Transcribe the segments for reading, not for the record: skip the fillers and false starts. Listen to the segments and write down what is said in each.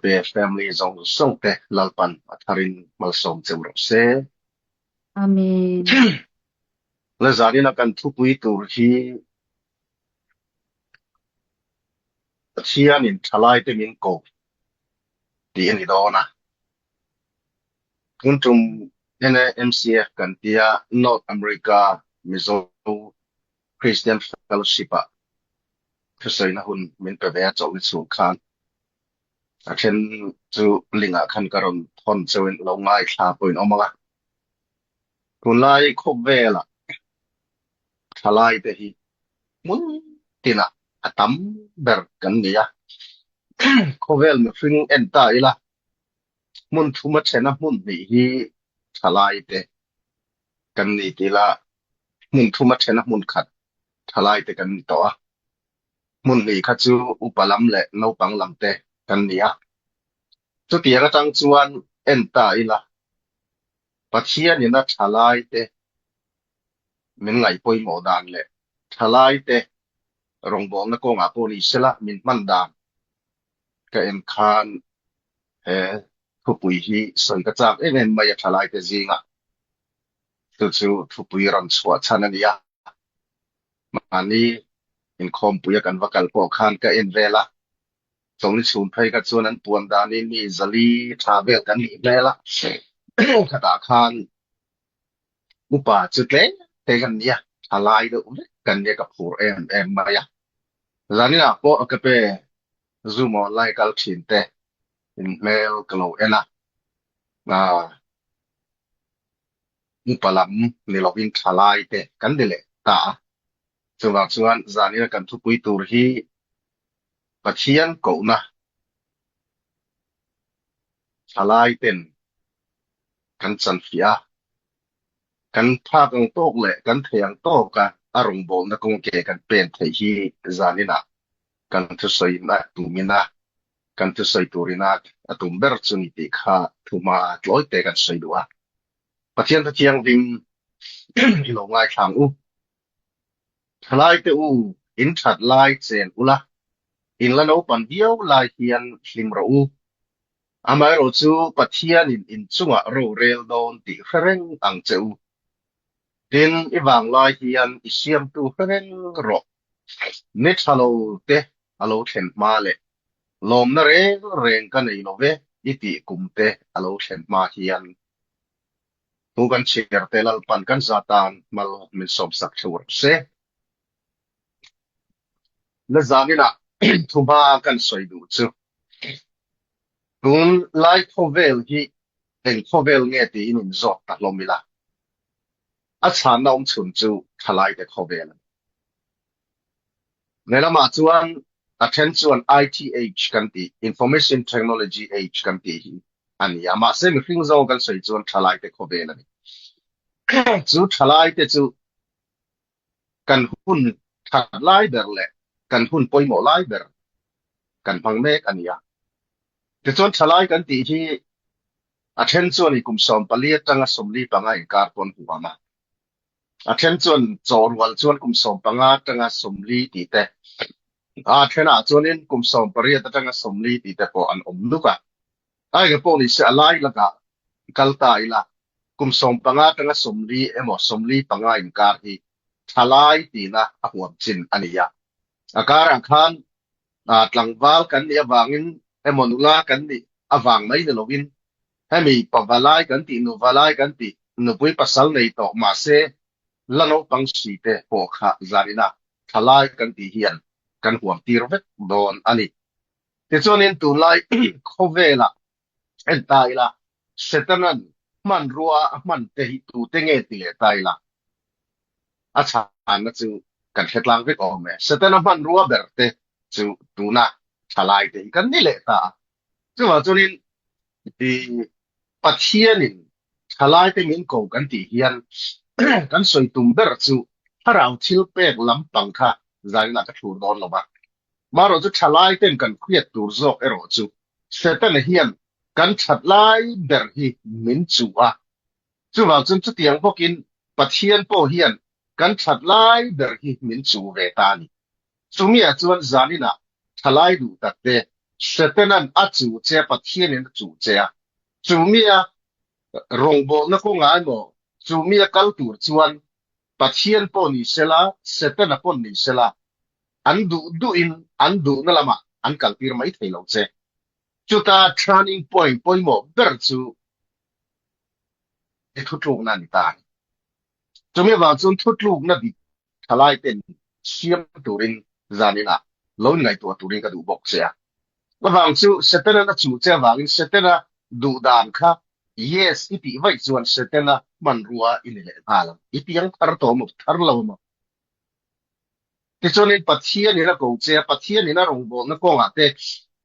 Agape family zawng zawng te Lalpan a tharin malsawm cheu rawh se. Amen. La zanina kan thupui tur hi Pathianin thalaite min ko tih a ni dawn a. Tun tum NAMCF kan tia North America Mizo Christian Fellowship-ah thusawina hun min pe ve a chawlhni chhung khan a then chu link-ah khan ka rawn thawn cheuhin lo ngaithla pawhin awm ang a. Tunlai khawvelah thalaite hi hmun tinah a tam ber kan ni a. Khawvel mihring en ta ila hmun thuma thena hmun hnih hi thalaite kan ni ti ila hmun thuma thena hmun khat thalaite kan ni tawh a. Hmun hnih kha chu upa lam leh naupang lam te kan ni a. Chutiang atang chuan en ta ila Pathianin a thalaite min ngaih pawimawh dan leh thalaite rawngbawlna kawngah pawh ni sela min hman dan ka en khan he thupui hi sawi ka chak em em mai a thalaite zingah chu chu thupui rawn chhuah chhan a ni a. Mahni inkhawmpuia kan va kal pawh khan ka en vel a, Chawlni chhun phei kha chuan an puan danin mi zali tha vel kan nih hmel a, khatah khan upa chu tlem te kan nia, tha lai deuh vek kan nia ka phur em em mai a. Zaninah pawh ka pe Zoom online kal thin te in hmel ka lo en a, upa lam ni lovin tha lai te kan ni leh ta a. Chuvang chuan zanina kan thupui tur hi Pathian kohna thalai ten kan chanfiah a, kan phak ang tawk leh kan thei ang tawka a rawngbawlna kawng ke kan pen theih hi zaninah kan thusawiin a tumin a, kan thusawi turin a a tum ber chu ni tih kha thuhma tlawi te kan sawi duh a. Pathian Thu Thianghlim i lo ngaithla ang u. Thalai te u, in that lai chen ula, in la naupan viau lai hian hlim rawh u. Amaherawh chu Pathianin in chungah ro rel dawn tih hre reng ang che u. Tin, i vang lai hian i siamtu hre reng rawh. Ni tha lo te a lo thlen hma leh lawmna reng reng ka nei lo ve i tih kum te a lo thlen hma hian Thu kan chhiar te Lalpan kan za tan mal min sawmsak theuh rawh se. La zaninah thuhma kan sawi duh chu tun lai khawvel hi eng khawvel nge tiin in zawt ta hlawm ila, a chhanna awm chhun chu thalaite khawvel a ni. Lehlamah chuan a then chuan IT age kan tih, Information Technology Age kan tih hi a ni a, mahse mihring zawng kan sawi chuan thalaite khawvel a ni. Chu thalaite chu kan hun that lai ber leh kan hun pawimawh lai ber kan hmang mek a ni a. Tichuan thalai kan tih hi a then chuan i kum 14 atanga 45 inkar pawn huam a. A then chuan chaw rual chuan kum 15 atanga 40 tih te, a thenah chuanin kum 18 atanga 40 tih te pawh an awm nuk a. Aige pawh ni se a lai lakah kal ta ila, kum 15 atanga 40 emaw 45 inkar hi thalai tina a huam chin a ni a. A karah khan tlangval kan nih avangin emaw nula kan nih avang mai ni lovin Hemi pavalai kan tih, nuvalai kan tih, nupui pasal nei tawh mahse la naupang si te pawh kha zanina thalai kan tih hian kan huam tir vek dawn a ni. Tichuanin tunlai khawvelah en ta ila Setanan hmanrua a hman te hi tute nge ti leh ta ila a chhanna chu kan hre tlang vek awm e. Setana hmanrua ber te chu tuna thalai te hi kan ni leh ta a. Chuvang chuanin i Pathianin thalaite min ko kan tih hian kan sawi tum ber chu thlarau thil pek lampang kha zaninah ka thlur dawn lo va. Marawh chu thalaiten kan hriat tur zawk erawh chu Setana hian kan that lai ber hi min chuh a. Chuvang chuan chutiang bawkin Pathian pawh hian kan that lai ber hi min chuh ve ta a ni. Chumiah chuan zaninah thalai duh takte. Setanan a chuh che a, Pathianin a chuh che a, chu mia rawngbawlna kawngah emaw, chu mia kal tur chuan Pathian pawh ni sela, Setana pawh ni sela, an duh duhin an duhna lamah an kaltir mai thei lo che. Chuta turning point pawimawh ber chu i thutlukna a ni ta a ni. Chumi avang chuan thutlukna dik thalai ten siam turin zaninah lo inngaihtuah turin ka duh bawk che a. Avang chu Setana na chuh che avangin Setana duh dan kha yes i tih vaih chuan Setana hmanrua i ni leh nghal ang. I piang thar tawh maw thar lo maw? Tichuanin Pathianin a ko che a, Pathianin a rawngbawlna kawngah te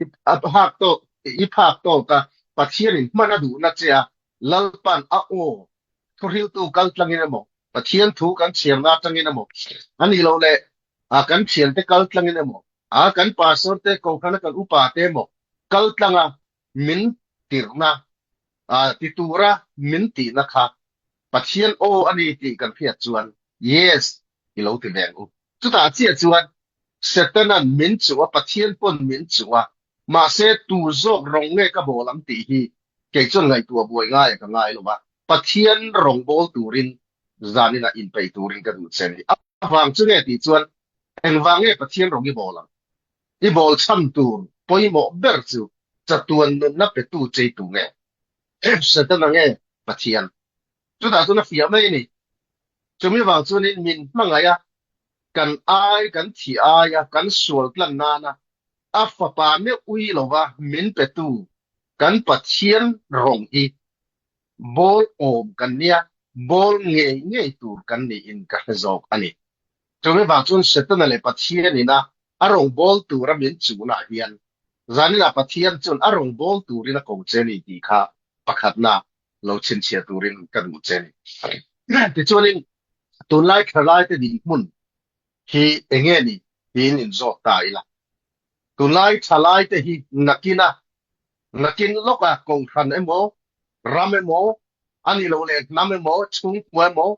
i phak tawk i phak tawk a, Pathianin hman a duhna che a, Lalpan a aw thuhriltu kal tlangin emaw, Pathian thu kan chhiarna atangin emaw, a nih loh leh kan thiante kal tlangin emaw, a kan pastor te, kohhrana kan upa te emaw kal tlanga min tirhna, ti tura min tihna kha Pathian aw a ni tih kan hriat chuan Yes i lo ti ve ang u. Chutah chiah chuan Setanan min chuh a, Pathian pawn min chuh a, mahse tu zawk rawng nge ka bawl ang tih hi kei chuan ngaihtuah buai ngai a ka ngai lo va, Pathian rawng bawl turin zaninah inpeih turin ka duh che a ni. A vang chu nge tih chuan engvang nge Pathian rawng i bawl ang? I bawl chhan tur pawimawh ber chu chatuan nunna petu cheitu nge? Setana nge Pathian? Chutah chuan a fiah mai a ni. Chumi vang chuanin min hmangaih a, kan ai, kan thih ai a, kan sual tlan nana a fapa meuh ui lova min petu kan Pathian rawng hi bawl awm kan nia, bawl ngei ngei tur kan niin ka hre zawk a ni. Chumi vang chuan Setana leh Pathianin a a rawngbâwl tura min chuhnah hian zaninah Pathian chuan a rawngbâwl turin a ko che ni tih kha pakhatna lo chhinchhiah turin ka duh che ni. Tichuanin tunlai thalaite dinhmun hi enge ni tiin inzawt ta ila. Tunlai thalaite hi nakina nakin lawka kohhran emaw, ram emaw, a ni lo leh hnam emaw, chhungkua emaw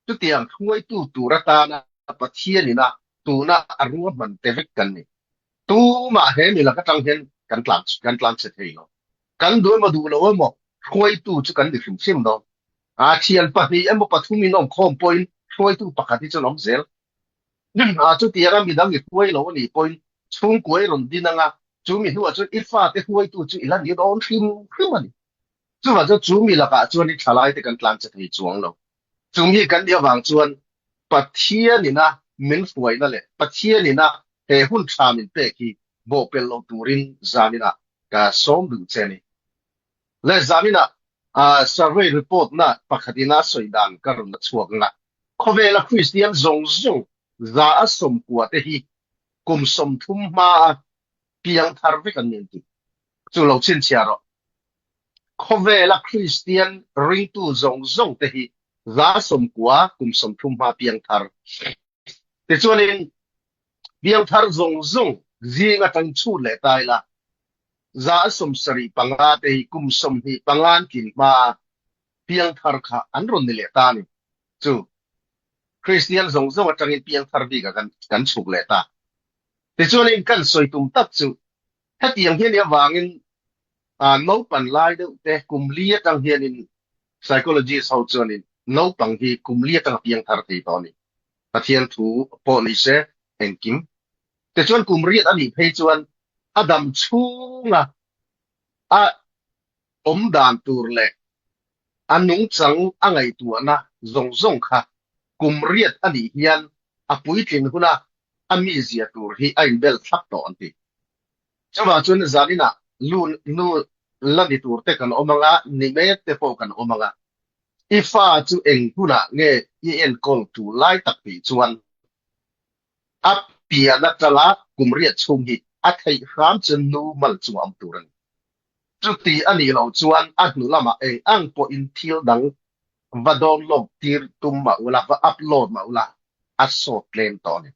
chutiang hruaitu tur atana Pathianina tuna a ruahman te vek kan ni. Tumah he mi lak atang hian kan tlan kan tlan chhe thei lo. Kan duh emaw duh lo emaw hruaitu chu kan ni hrim hrim dawn. A thian pahnih emaw pathum in awm khawm pawhin hruaitu pakhat hi chuan awm zel. A chutianga midang i hruai lo a nih pawhin chhungkua i rawn din anga chu mi hnuah chuan i fate hruaitu chu i la ni dawn hrim hrim a ni. Chuvang chuan chu mi lakah chuan i thalaite kan tlan che thei chuang lo. Chu mi kan nih avang chuan Pathianina min hruaina leh Pathianina he hun tha min pek hi bawhpelh lo turin zaninah ka sawm duh che a ni. Leh zaninah survey report na pakhatin a sawi dan ka rawn la chhuak ang a, khawvela Kristian zawng zawng 190 te hi kum 30 hmaa piang thar vek an ni an ti. Chu lo chhinchhiah rawh. Khawvela Kristian ringtu zawng zawng te hi 90 kum 30 hmaa piang thar. Tichuanin piang thar zawng zawng zing atang chhut leh ta ila 75 te hi kum 25 an tlin hmaa piang thar kha an rawn ni leh ta a ni. Chu Kristian zawng zawng atangin piang thar bikah kan chhuk leh ta. Tichuanin kan sawi tum tak chu hetiang hian i avangin naupan lai deuh te kum li atang hianin psychologist ho chuanin naupang hi kum li atang a piang thar thei tawh a ni. Pathian thu pawh ni se engkim. Tichuan kum riat a nih phei chuan a dam chhunga a awm dan tur leh a nungchang a ngaihtuahna zawng zawng kha kum riat a nih hian a puitlin huna a mizia tur hi a inbel thlap tawh an ti. Chuvang chuan zaninah lu nu la ni tur te kan awm anga, ni mek te pawh kan awm anga, i fa chu eng hunah nge i enkawl tur lai tak tih chuan a pian atanga kum riat chhung hi a theih hram chuan nu mal chungah awm tur a ni. Chuti a nih loh chuan a hnu lamah eng ang pawhin thil dang va download tir tum mah ula, va upload mah ula, a sawt tlem tawh a ni.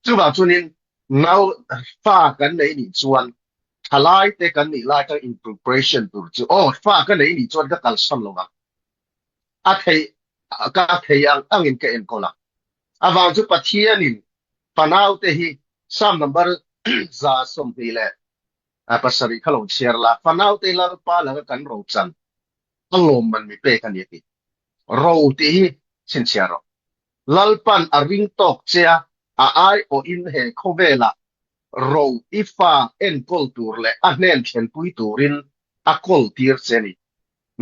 Chuvang chuanin nau fa kan nei nih chuan thalai te kan nih lai atang in preparation tur chu aw fa ka nei nih chuan ka kalsan lo ang, a theih ka thei ang angin ka enkawl ang. Avang chu Pathianin fanaute hi Psalm number 120 leh. A pasarih kha lo chhiar la, fanaute Lalpa laka kan ro chan a lawmman mi pek a ni a ti. Ro tih hi chhinchhiah rawh. Lalpan a ring tawk che a, a aiawhin he khawvelah ro i fa enkawl tur leh a hnen thlenpui turin a kawl tir che a ni.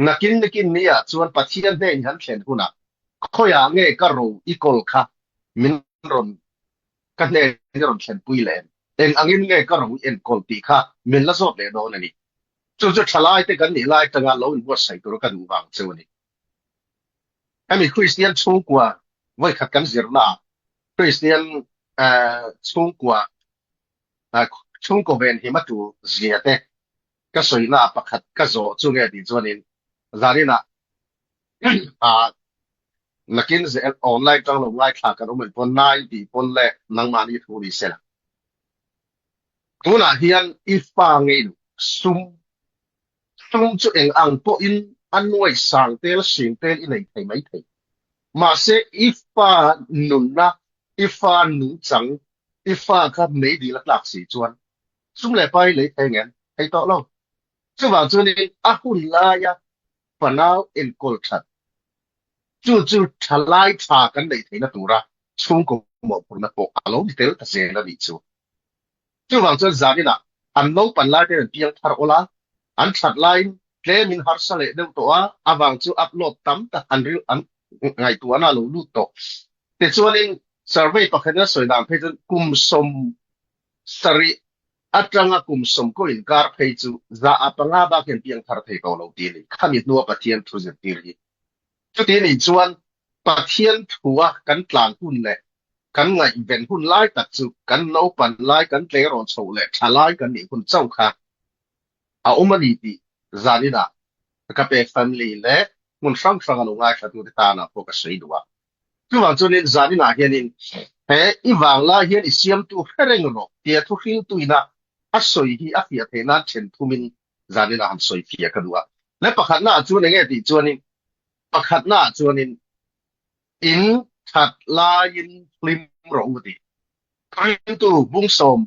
Nakin nikin ni ah chuan Pathian hnen han thlen hunah khawiah nge ka ro i kawl kha min rawn ka hnen i rawn thlenpui leh em? Eng angin nge ka ro i enkawl tih kha min la zawt leh dawn a ni. Chu chu thalai te kan nih lai tanga lo inbuatsaih tura ka duh vang cheu a ni. Hemi Kristian chhungkua vawikhat kan zirna ah Kristian chhungkua chhungkaw venhim a tul zia te ka sawina ah pakhat ka zawh chu nge tih chuanin zaninah nakin zel online tang lo ngaithla kan awm anih pawn nai tih pawn leh nangmahni thu ni sela. Tunah hian i fa ngei duh sum sum chu eng ang pawhin a nuai sang tel sing tel i nei thei mai thei. Mahse i fa nunna, i fa nungchang, i fa kha mei dil a tlak si chuan sum leh pa i lei thei ngem? Thei tawh lo. Chuvang chuanin a hun laia fanau enkawl that chu chu thalai tha kan neih theihna tura chhungkaw mawhphurhna pawh a lo ni tel ta zel a nih chu. Chuvang chuan zaninah an naupan lai ten an piang thar awl a, an that laiin tlemin harsa leh deuh tawh a, avang chu upload tam tak an ril an ngaihtuahna a lo lut tawh. Tichuanin survey pakhatin a sawi dan phei chuan kum 70 atanga kum sawmkaw inkar phei chu za a panga bak hian piang thar thei tawh lo tih a ni. Khami hnua Pathian thu zirtir hi. Chuti nih chuan Pathian thua kan tlan hun leh kan ngaihven hun lai tak chu kan naupan lai kan tleirawl chhoh leh tha lai kan nih hun chauh kha a awm a ni tih zaninah ka pek family leh hmun hrang hranga lo ngaithlatute tanah pawh ka sawi duh a. Chuvang chuanin zaninah hianin he i vanglai hian i siamtu hre reng rawh tia thu hriltuina a sawi hi a fiah theih nan then thumin zaninah han sawi fiah ka duh a. Le pakhatnaah chuan enge tih chuanin pakhatnaah chuanin in that laiin hlim rawh u tih. Hriltu bungsawm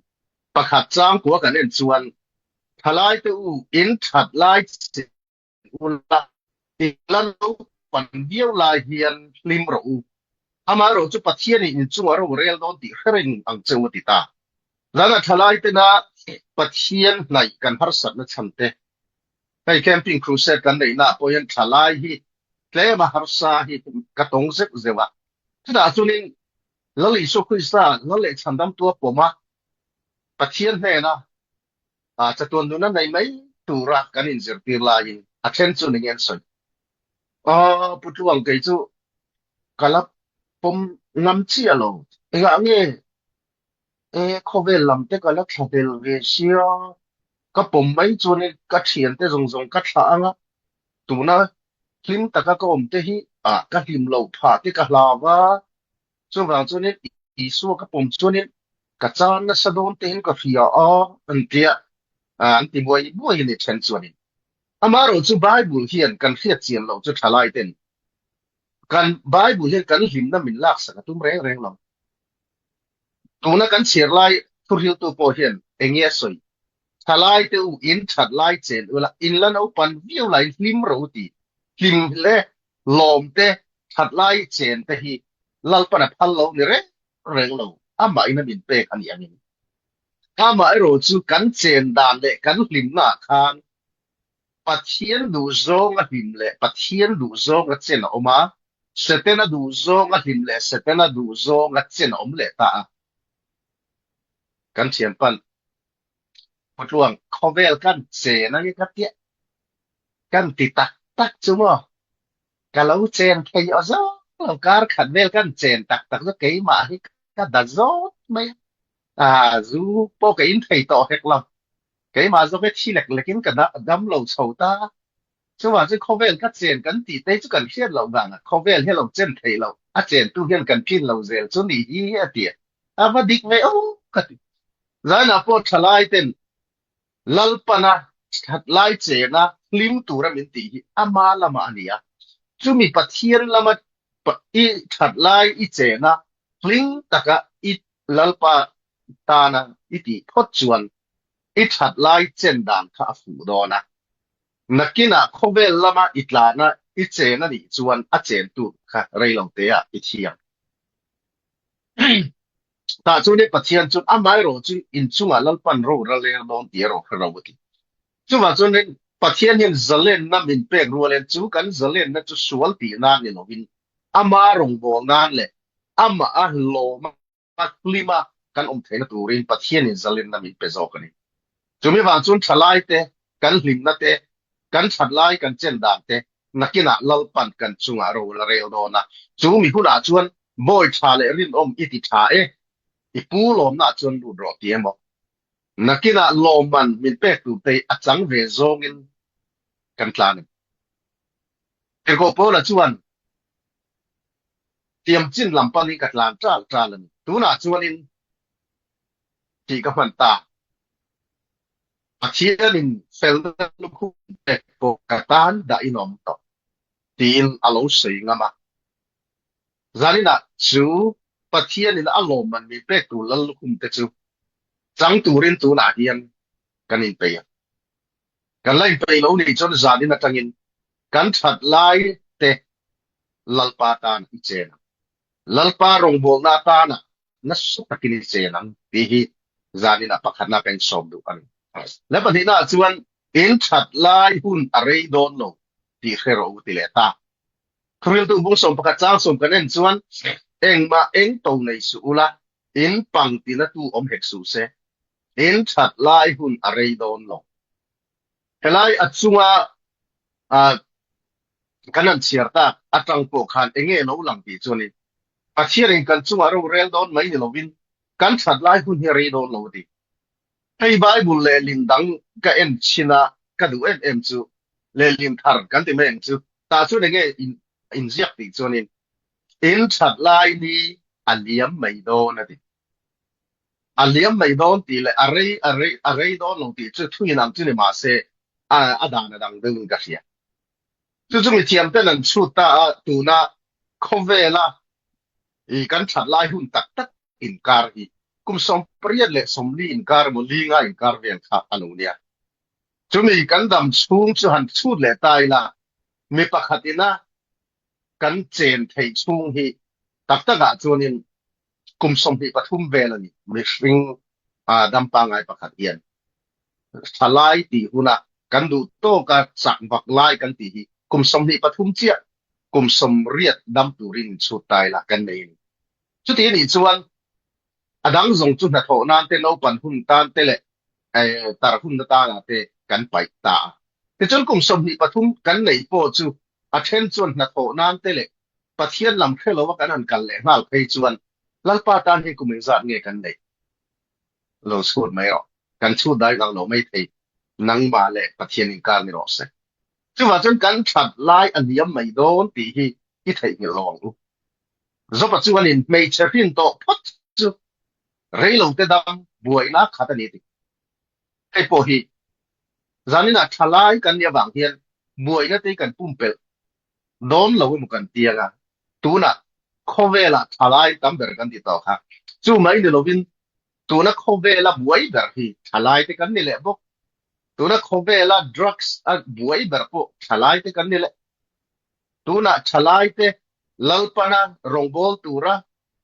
pakhat changkua kan en chuan thalaite u in that lai che ula, tihla naupan viau lai hian hlim rawh u. Amaherawh chu Pathianin in chungah ro rel dawn tih hre reng ang che u a ti ta. Zana thalai tena Pathian hnaih kan harsatna chhan te, hei Camping Crusade kan neihnaah pawh hian thalai hi tlema harsa hi ka tawng zeuh zeuh a. Chutah chuanin Lal Isua Krista Lal leh Chhandamtua pawma Pathian hnena Ah, chatuan nuna nei mai tura kan inzirtir laiin a then chu ni nge an sawi? Ah, Pu Tluang kei chu ka la pawm ngam chiah lo. Engah nge e khawvel lam te ka la thla vel ve sia, ka pawm mai chuanin ka thiante zawng zawng ka thlah ang a, tuna hlim taka ka awm te hi ah ka hlim loh phah te ka hlau a, Chuvang chuanin Isua ka pawm chuanin ka chan nasa dawn tein ka hria a, an tia, an ti buai buai a ni then chuanin. Amaherawh chu Bible hian kan hriat chian loh chu thalai ten kan Bible hian kan hlimna min laksak a tum reng reng lo. Tuna kan chhiar lai thuhriltu pawh hian eng nge a sawi? Thalai te u in that lai chen ula in la naupan viau lai hlim ro ti hlim hle lawm te that lai chen te hi Lalpan a phal lo ni reng reng lo amah in a min pek a nih angin amaherawh chu kan chen dan leh kan hlimna ah khan Pathian duhzawng a hlim leh Pathian duhzawng a chen a awm a, Setana duhzawng a hlim leh Setana duhzawng a chen a awm leh ta a. Kan thianpan Putluang khawvel kan chen ange ka tia kan ti tak tak chu maw ka lo chen thei aw zawk lo kar khat vel kan chen tak tak chu keimah hi ka da zawt mai a zu pawh ka in thei tawh hek lo keimah zawk hi thi lek lek in ka dam lo chho ta chuvang chu khawvel ka chen kan tih te chu kan hriat loh vang a khawvel hi a lo chen theih loh a chen tu hian kan tlin lo zel chu ni hi a ti a. A va dik ve aw ka ti. Zainah pawh thalai ten Lalpana that lai chena hlim tura min tih hi ama lamah a ni a. Chumi Pathian lama i that lai i chena hlim taka i Lalpa tana i tih phawt chuan. I that lai chen dan kha a fuh dawn a. Nakinah khawvel lama i tlana i chen a nih chuan a chen tur kha rei lo te ah i thiam. Tah chuan i Pathian chuan amaherawh chu inchungah Lalpan ro ra ler dawn tih erawh hre ro a ti. Chuvang chuan Pathian hian zalenna min pek rual hian chu kan zalenna chu sual tih nan ni lovin ama rawngbâwl nan leh amah a lawm a hlim a kan awm theihna turin Pathianin zalenna min pe zawk a ni. Chumi vang chuan thalaite kan hlimna te, kan thatlai kan chen dan te nakinah Lalpan kan chungah ro la rel dawn a, chu mi hunah chuan bawi tha leh rinawm i ti tha e, i pu lawmnaah chuan lut rawh ti emaw? Nakinah lawmman min pek tur te a chang ve zawngin kan tlan em? Tirhkoh Paula chuan tiam chin lam panin ka tlan ṭal ṭal a ni. Tunah chuanin tih ka hman ta. Pathianin felna lukhum pek pawh ka tan dah in awm tawh tiin a lo sawi ngam a. Zaninah chu Pathianin a lawmman min pek tur lal lukhum te chu chang turin tunah hian kan inpeih a. Kan la inpeih lo nih chuan zanin atangin kan that lai te Lalpa tan i chen ang. Lalpa rawngbawlna atana nasa takin i chen ang tih hi zaninah pakhatna ka insawm duh a ni. Le pahnihnaah chuan in that lai hun a rei dawn lo tih hre rawh u ti leh ta. Thuriltu bung 11 chang sawm kan en chuan engmah eng to nei suh ula, in pang tina tu awm hek suh se, in that lai hun a rei dawn lo. Helai a chunga kan han chhiar tak atang pawh khan enge lo lang tih chuanin Pathianin kan chungah ro rel dawn mai ni lovin kan that lai hun hi a rei dawn lo a ti. Hei Bible lehlin dang ka en chhin a, ka duh em em chu lehlin thar kan ti mai ang chu, tah chuan enge inziak tih chuanin in that lai ni a liam mai dawn a ti. A liam mai dawn tih leh a rei a rei a rei dawn lo tih chu thu inang chu ni mah se a a dan a dang deuhin ka hria. Chu chu mithiam ten an chhut ta a, tuna khawvela i kan that lai hun tak tak inkar hi kum 18 leh 40 inkar emaw linga inkar vel kha a lo nia. Chumi kan dam chhung chu han chhut leh ta ila mi pakhat ina kan chen theih chhung hi tak takah chuanin kum 23 vel a ni. Mihring dam pangngai pakhat hian thalai tih huna kan duh tawka chak vak lai kan tih hi kum 23 chiah kum 80 dam turin inchhut ta ila kan nei a ni. Chuti anih chuan a dang zawng chu hnathawh nan te, naupan hun tan te leh tar hunna tanah te kan paih ta a. Tichuan kum 23 kan neih pawh chu a then chuan hnathawh nan te leh Pathian lam hre lova kan han kal leh nghal phei chuan Lalpa tan hi kum engzat nge kan neih? Lo chhut mai rawh. Kan chhut dai dang lo mai thei. Nangmah leh Pathian inkar ni rawh se. Chuvah chuan kan that lai a liam mai dawn tih hi i theihnghilh lo ang u. Zopa chuanin hmeichhe hrin tawh phawt chu reilote dang buaina khat a ni ti. Hei pawh hi zaninah thalai kan nih avang hian buaina te hi kan pumpelh dawn lo emaw kan ti anga tunah khawvelah thalai tam ber kan ti tawh kha. Chu mai ni lovin tuna khawvela buai ber hi thalai te kan ni leh bawk. Tuna khawvela drugs a buai ber pawh thalai te kan ni leh. Tunah thalai te Lalpana rawngbâwl tura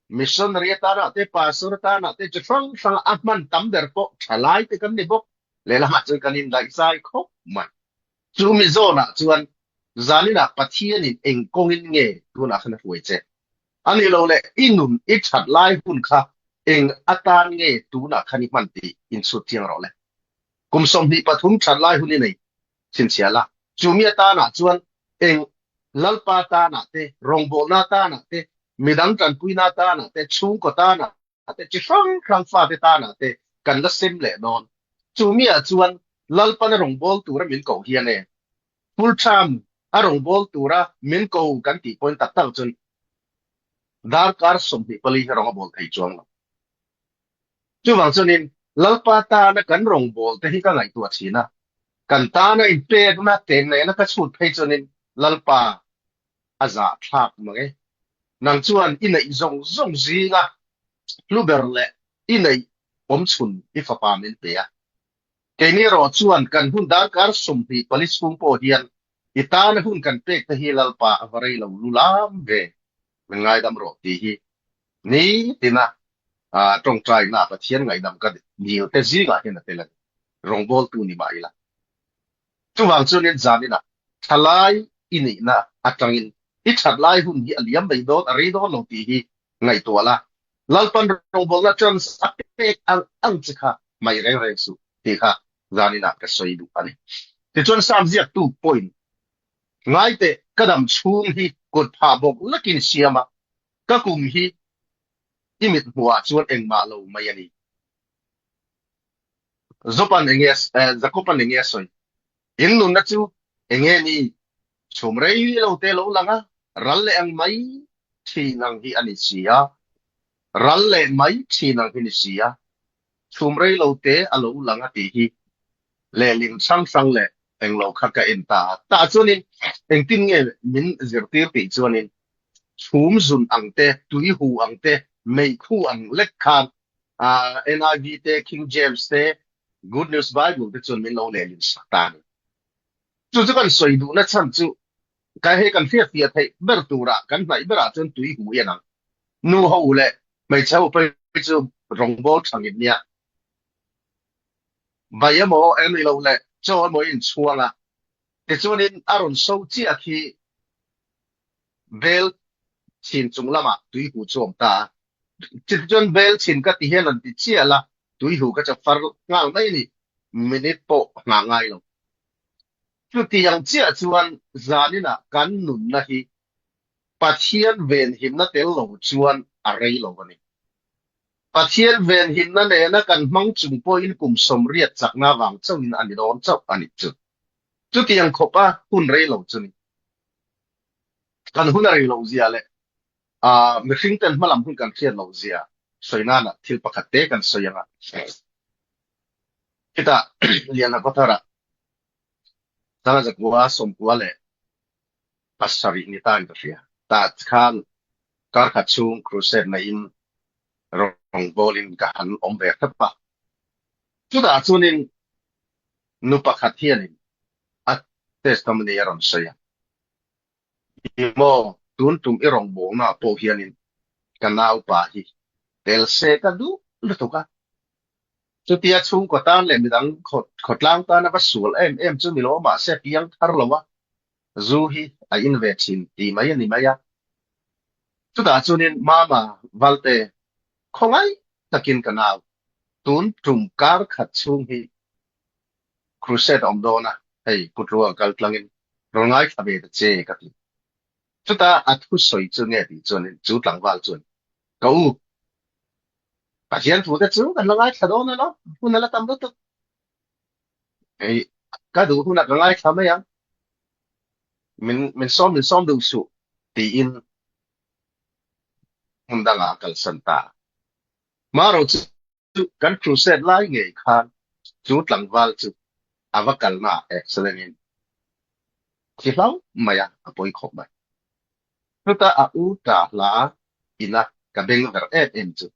missionary atana te, pastor atana te chi hrang hranga a hman tam ber pawh thalai te kan ni bawk. Lehlamah chuan kan indaihzai khawp mai. Chu mi zawnah chuan zaninah Pathianin eng kawngin nge tunah khan a hruai che? A nih loh leh i nun i that lai hun kha eng atan nge tunah khan i hman tih inchhut chiang rawh le. Kum 23 that lai hun i nei chhinchhiah la, chu mi atanah chuan eng Lalpa tanah te, rawngbawlna tanah te, midang tanpuina tanah te, chhungkaw tanah te, chi hrang hrang fate tanah te kan la sem leh dawn. Chu miah chuan Lalpan a rawngbâwl tura min koh hian e, full time a rawngbâwl tura min ko kan tih pawhin tak tak chuan darkar 24 hi rawng a bâwl thei chuang lo. Chuvang chuanin Lalpa tana kan rawngbâwl te hi ka ngaihtuah thin a, kan tana inpekna têngnehna ka chhut phei chuanin Lalpa a zahthlak mang e. Nang chuan i neih zawng zawng zinga hlu ber leh i neih awmchhun i fapa min pe a. Keini erawh chuan kan hun darkar 24 chhung pawh hian i tana hun kan pek te hi Lalpa a va rei lo lu lam ve, min ngaidam rawh tih hi nitina tawngtaina Pathian ngaihdam ka dil te zingah hian a tel a ni. Rawngbawltu ni mah ila. Chuvang chuanin zaninah thalai i nihna atangin i that lai hun hi a liam mai dawn, a rei dawn lo tih hi ngaihtuah la. Lalpan rawngbawlna chance a pek ang ang che kha mai reng reng suh tih kha zaninah ka sawi duh a ni. Tichuan Sam ziaktu pawhin, Ngaiteh ka dam chhung hi kut phah bawk lakin siam a, ka kum hi i mit hmuhah chuan engmah lo mai a ni. Job-a'n enge Jacob-a'n enge a sawi? In nunna chu enge ni? Chhum rei lo te lo lang a, ral leh ang mai thin ang hi a ni si a, ral leh mai thin ang hi ni si a, chhum rei lo te a lo lang a tih hi lehling hrang hrang leh englo kha ka en ta a. Tah chuanin engtin nge min zirtir tih chuanin chhum zun ang te, tui hu ang te, meikhu ang lek khan NIV te, King James te, Good News Bible te chuan min lo lehlin sak ta a ni. Chu chu kan sawi duhna chhan chu ka hei kan hriatfiah theih ber turah kan hnaih berah chuan tui hu hi a nang. Nu ho leh hmeichhe ho phei chu rawngbawl thangin nia. Bai emaw eng ni lo leh chaw emaw i inchhuang a, tichuanin a rawn so chiah khi bel chhin chung lamah tui hu chu awm ta a. Chutichuan bel chhin ka ti hian an ti chiah la, tui hu ka chap far nghal mai a ni, minute pawh nghah ngai lo. Chutiang chiah chuan zaninah kan nunna hi Pathian venhimna tel lo chuan a rei lo a ni. Pathian venhimna nena kan hmang chung pawhin kum 80 chakna vang chauhin a ni dawn chauh a nih chu. Chutiang khawpa hun rei lo chu ni. Kan hun a rei loh zia leh mihring ten hmalam hun kan hriat loh zia sawi nana thil pakhat te kan sawi ang a. Khitah Liana Kawthara Sanga Zakua 97 ni ta in ka hria. Tah khan kar khat chhung crusade neihin rawngbawlin ka han awm ve hrep a. Chutah chuanin nu pakhat hianin a testimony a rawn sawi a. Ih maw, tun tum i rawngbawlnaah pawh hianin ka naupa hi tel se ka duh lutuk a. Chutia chhungkaw tan leh midang khawtlang tan a va sual em em chu ni lo mahse piang thar lo a, zu hi a in ve thin tih mai a ni mai a. Chutah chuanin Mama Valte khawngaih takin ka nau, tun tum kar khat chhung hi Crusade a awm dawn a, hei Putlua kal tlangin rawn ngaithla ve ta che ka ti. Chutah a thusawi chu nge tih chuanin chu tlangval chuan ka u Pathian thu te chu kan la ngaithla dawn alo, hun a la tam lutuk. Hei ka duh hunah ka ngaithla mai ang, min min sawm min sawm duh suh tiin hmun dangah a kalsan ta. Marawh chu Chu kan crusade lai ngei khan chu tlangval chu a va kalna ah accident in thi hlauh mai a, a pawi khawp mai. Chutah a u ta hla ina ka beng ver em em chu,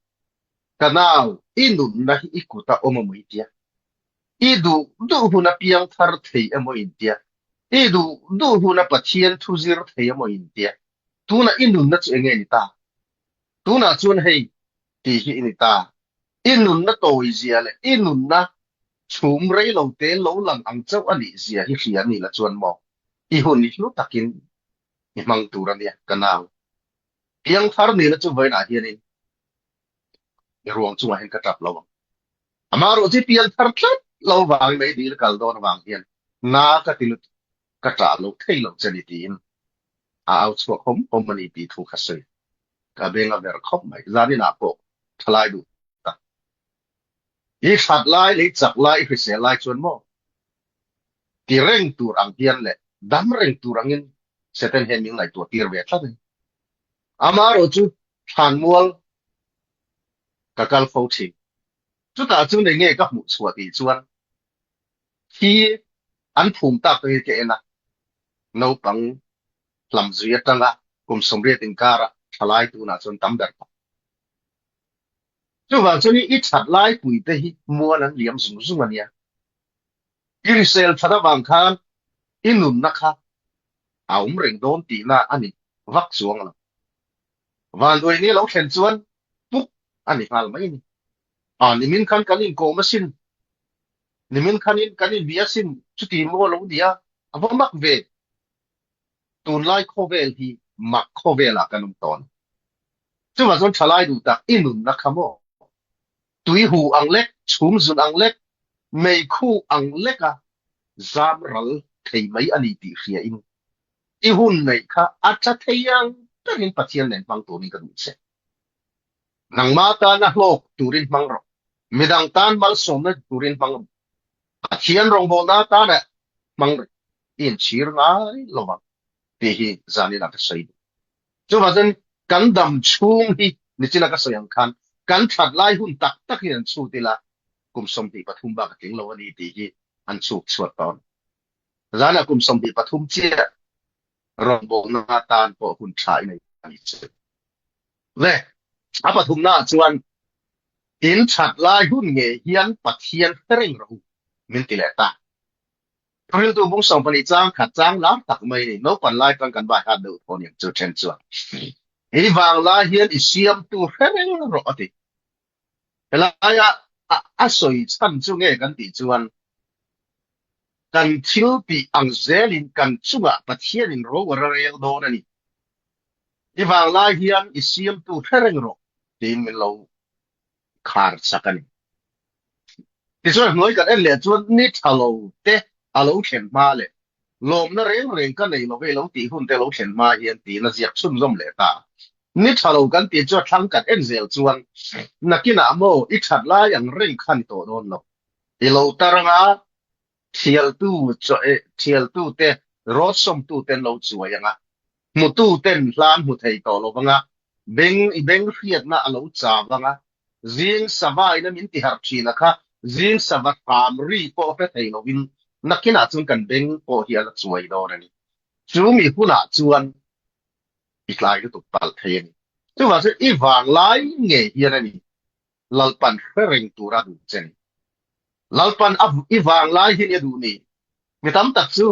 Ka nau, i nunna hi i kut a awm emaw i tia, i duh duh hun a piang thar thei emaw in tia, i duh duh hun a Pathian thu zir thei emaw in tia, tunah i nunna chu enge ni ta? Tunah chuan hei tih hi i ni ta. I nunna tawi zia leh i nunna chhum rei lo te lo lang ang chauh a nih zia hi hria ni la chuan maw i hun i hlu takin i hmang tur a nia ka nau. Piangthar ni la chu vawiinah hianin i ruang chungah hian ka tap lo ang. Amaherawh chu i piangthar tlat lo vangin mei dil kal dawn avang hian na ka ti lutuk ka tah loh thei lo che ni tiin a au chhuak hawm hawm a ni tih thu kha sawi. Ka beng a ver khawp mai. Zaninah pawh thalai duh tak. I hrat lai leh i chak lai, i hrisel lai chuan maw ti reng tur ang hian leh dam reng tur angin Satan hian min ngaihtuah tir ve tlat a ni. Amaherawh chu thlanmual ka kal fo thin. Chutah chuan eng nge ka hmuh chhuah tih chuan khi an phum tak te hi ka en a, naupang hlam zui atanga kum 80 inkarah thalai tunah chuan tam ber tawh. Chuvang chuan i that lai pui te hi mual an liam zung zung a nia. I hrisel that avang khan i nunna kha a awm reng dawn tihna a ni vak chuang lo. Vanduai ni lo thlen chuan puk a ni nghal mai a ni. A, nimin khan kan inkawm asin, nimin khanin kan inbia asin, chuti maw lo nia, a va mak ve. Tunlai khawvel hi mak khawvelah kan awm tawn. Chuvah chuan thalai duh tak i nunna kha maw? Tui hu ang lek, chhum zun ang lek, meikhu ang leka zam ral thei mai a ni tih hria in i hun neih kha a tha thei ang berin Pathian nen hmang turin ka duh che. Nangmah tana hlawk turin hmang rawh, midang tan malsawmna turin hmang rawh, Pathian rawngbawlna tana hmang rawh, i inchhir ngai lo vang tih hi zanin ah ka sawi duh. Chuvang chuan kan dam chhung hi nichina ka sawi ang khan kan that lai hun tak tak hi an chhut ila kum 23 bak a tling lo a ni tih hi an chhuk chhuat tawn. Zanah kum 23 chiah rawngbawlna atan pawh hun tha i nei a ni chu. Le, a pathumnaah chuan in that lai hun ngei hian Pathian hre reng rawh u min ti leh ta. Riltu bung 12 chang khat chang lar tak mai ni. Naupan lai tan kan vai hat deuh thaw niang chu then chuan. I vang lai hian i siamtu hre reng rawh a ti. Helaia a sawi chhan chu nge kan tih chuan kan thil tih ang zelin kan chungah Pathianin ro a rel dawn a ni. I vang lai hian i siamtu hre reng rawh tiin min lo khar chak a ni. Tichuan hnuai kan en leh chuan ni tha lo te a lo thlen hma leh lawmna reng reng ka nei lo ve lo tih hun te lo thlen hma hian tiin a ziak chhunzawm leh ta. Ni tha lo kan tih chu a thlang kan en zel chuan nakinah maw i that lai ang reng kha ni tawh dawn lo. I lo tar anga thialtu thialtu te rawtsawmtu ten lo chuai anga hmutu ten hla an hmu thei tawh lo vanga beng i beng hriatna a lo chau anga zing sava ina min ti harh thin a kha zing sava hram ri pawh hre thei lovin nakinah chuan kan beng pawh hi a la chuai dawn a ni. Chu mi hunah chuan i tlai lutuk palh thei a ni. Chuvang chuan i vanglai ngei hian a ni Lalpan hre reng tura duh che ni. Lalpan a i vanglai hi nia duh ni. Mi tam tak chu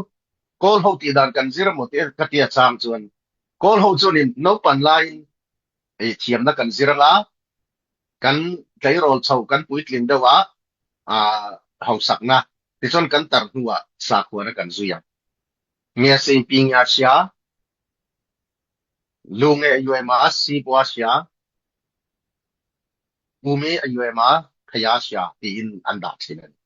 Kawl ho tih dan kan zir emaw tih ka tia chang chuan Kawl ho chuanin naupan laiin ei thiamna kan zir anga kan tleirawl chho kan puitling deuh a hausakna tichuan kan tar hnuah sakhuana kan zui ang. Nge sing pi nge a hria, lu nge a yuai ma si pawh a hria, Pumi a yuai ma phei a hria tiin an dah thin a ni.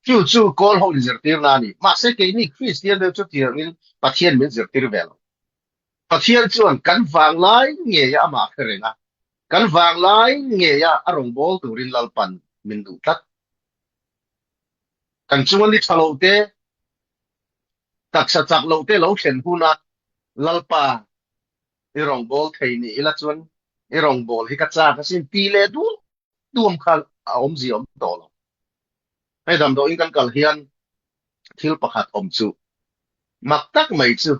Chu chu Kawl ho inzirtirna a ni. Mahse keini Kristian deuh chu tirangin Pathian min zirtir ve lo. Pathian chuan kan vanglai ngeia amah hre reng a, kan vanglai ngeia a rawngbâwl turin Lalpan min duh tlat. Kan chunga ni tha lo te, taksa chak lo te lo thlen huna Lalpa i rawngbâwl thei ni ila chuan i rawngbâwl hi ka châk asin ti leh duam duam kha a awmzia awm tawh lo. Hei damdawiin kan kal hian thil pakhat awm chu mak tak mai chu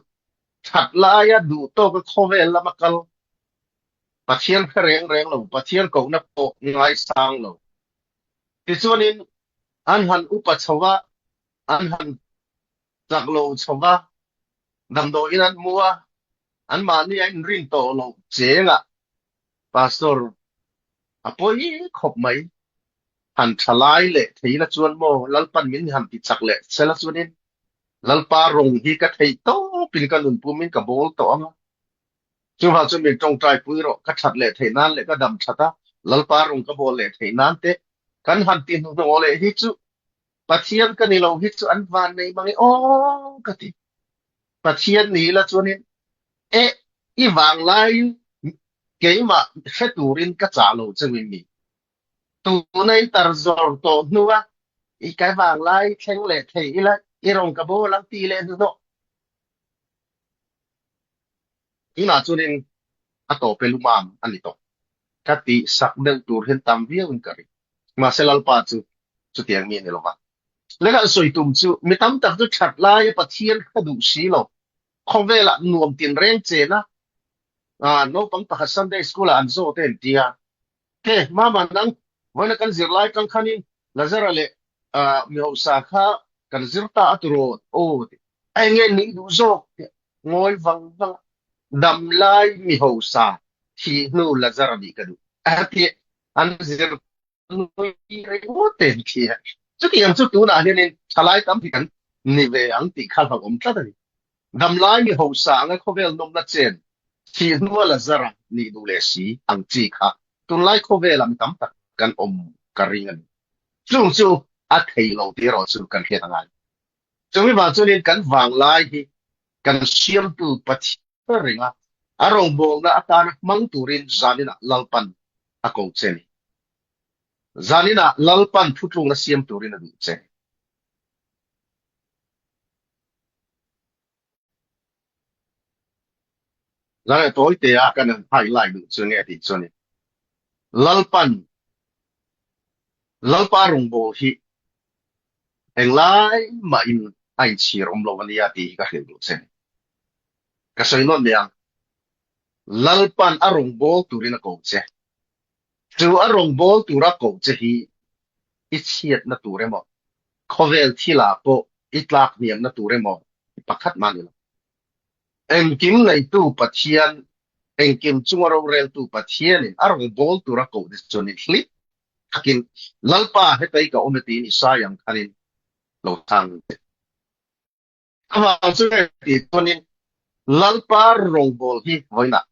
that laia duh tawka khawvel lama kal Pathian hre reng reng lo, Pathian kohna pawh ngaisang lo. Tichuanin an han upa chho va, an han chak lo chho va, damdawiin an hmu a, anmahni a inrin tawh loh chengah Pastor a pawi khawp mai. Han tha lai leh thei la chuan maw Lalpan min han ti chak leh che la chuanin Lalpa rawng hi ka theih tawpin ka nun pumin ka bawl tawh ang a. Chuvang chuan min tawngtai pui rawh, ka that leh theih nan leh ka dam that a, Lalpa rawng ka bawl leh theih nan te kan han ti hnuhnawh leh hi chu Pathian ka ni lo hi chu an van nei mang e aw ka ti. Pathian ni la chuanin e i vanglaiin keimah hre turin ka chah lo cheuin mi. Tuna i tar zawr tawh hnua i kai vanglai thleng leh thei ila i rawn ka bawl ang ti leh hnuhnawh. Tunah chuanin a tawpe lumam a ni tawh. Ka tih sak deuh tur hian tam viauin ka ring. Mahse Lalpa chu chutiang mi a ni lo va. Lehkha sawi tum chu mi tam tak chu that laia Pathian ka duh si lo. Khawvelah nuam tinreng chena naupang pakhat Sunday School-ah an zawt e an ti a. He, Mama nang, vawiina kan zirlai tang khanin Lazara leh mi hausa kha Kan zir ta a turawn aw tih a enge nih duh zawk tih ngawi vang vang a, damlai mi hausa thih hnu Lazar a nih ka duh a ti an zir nui ringawt em khi a. Chutiang chu tunah hianin thalai tam hi kan ni ve ang tih kha hlauhawm tlat a ni. Damlai mi hausa anga khawvel nawmna chen thih hnua Lazar a nih duh leh si ang chi kha tunlai khawvelah mi tam tak kan awm ka ring a ni. Chung chu a thei lo tih erawh chu kan hriat a ngai. Chumi vang chuanin kan vanglai hi kan siamtu Pathian ringa a rawngbawlna atana hmang turin zaninah Lalpan a ko che ni. Zaninah Lalpan thutlukna siam turin a duh che. Zan tawi te a kan han highlight duh chu nge tih chu ni. Lalpan Lalpa rawngbâwl hi englai mahin a inchhir awm lo a nia tih hi ka hrilh duh che ni. Ka sawi nawn mai ang. Lalpan a rawngbâwl turin a ko che. Chu a rawngbâwl tura ko che hi i chhiatna tur emaw, khawvel thilah pawh i tlak hniamna tur emaw pakhat mah ni lo. Engkim neitu Pathian, engkim chunga roreltu Pathianin a rawngbâwl tura koh te chuan i hlip thakin, Lalpa, hetei ka awm e tiin Isaia ang khanin lo chhang che. Amah chu nge tih chuanin Lalpa rawngbâwl hi vawiinah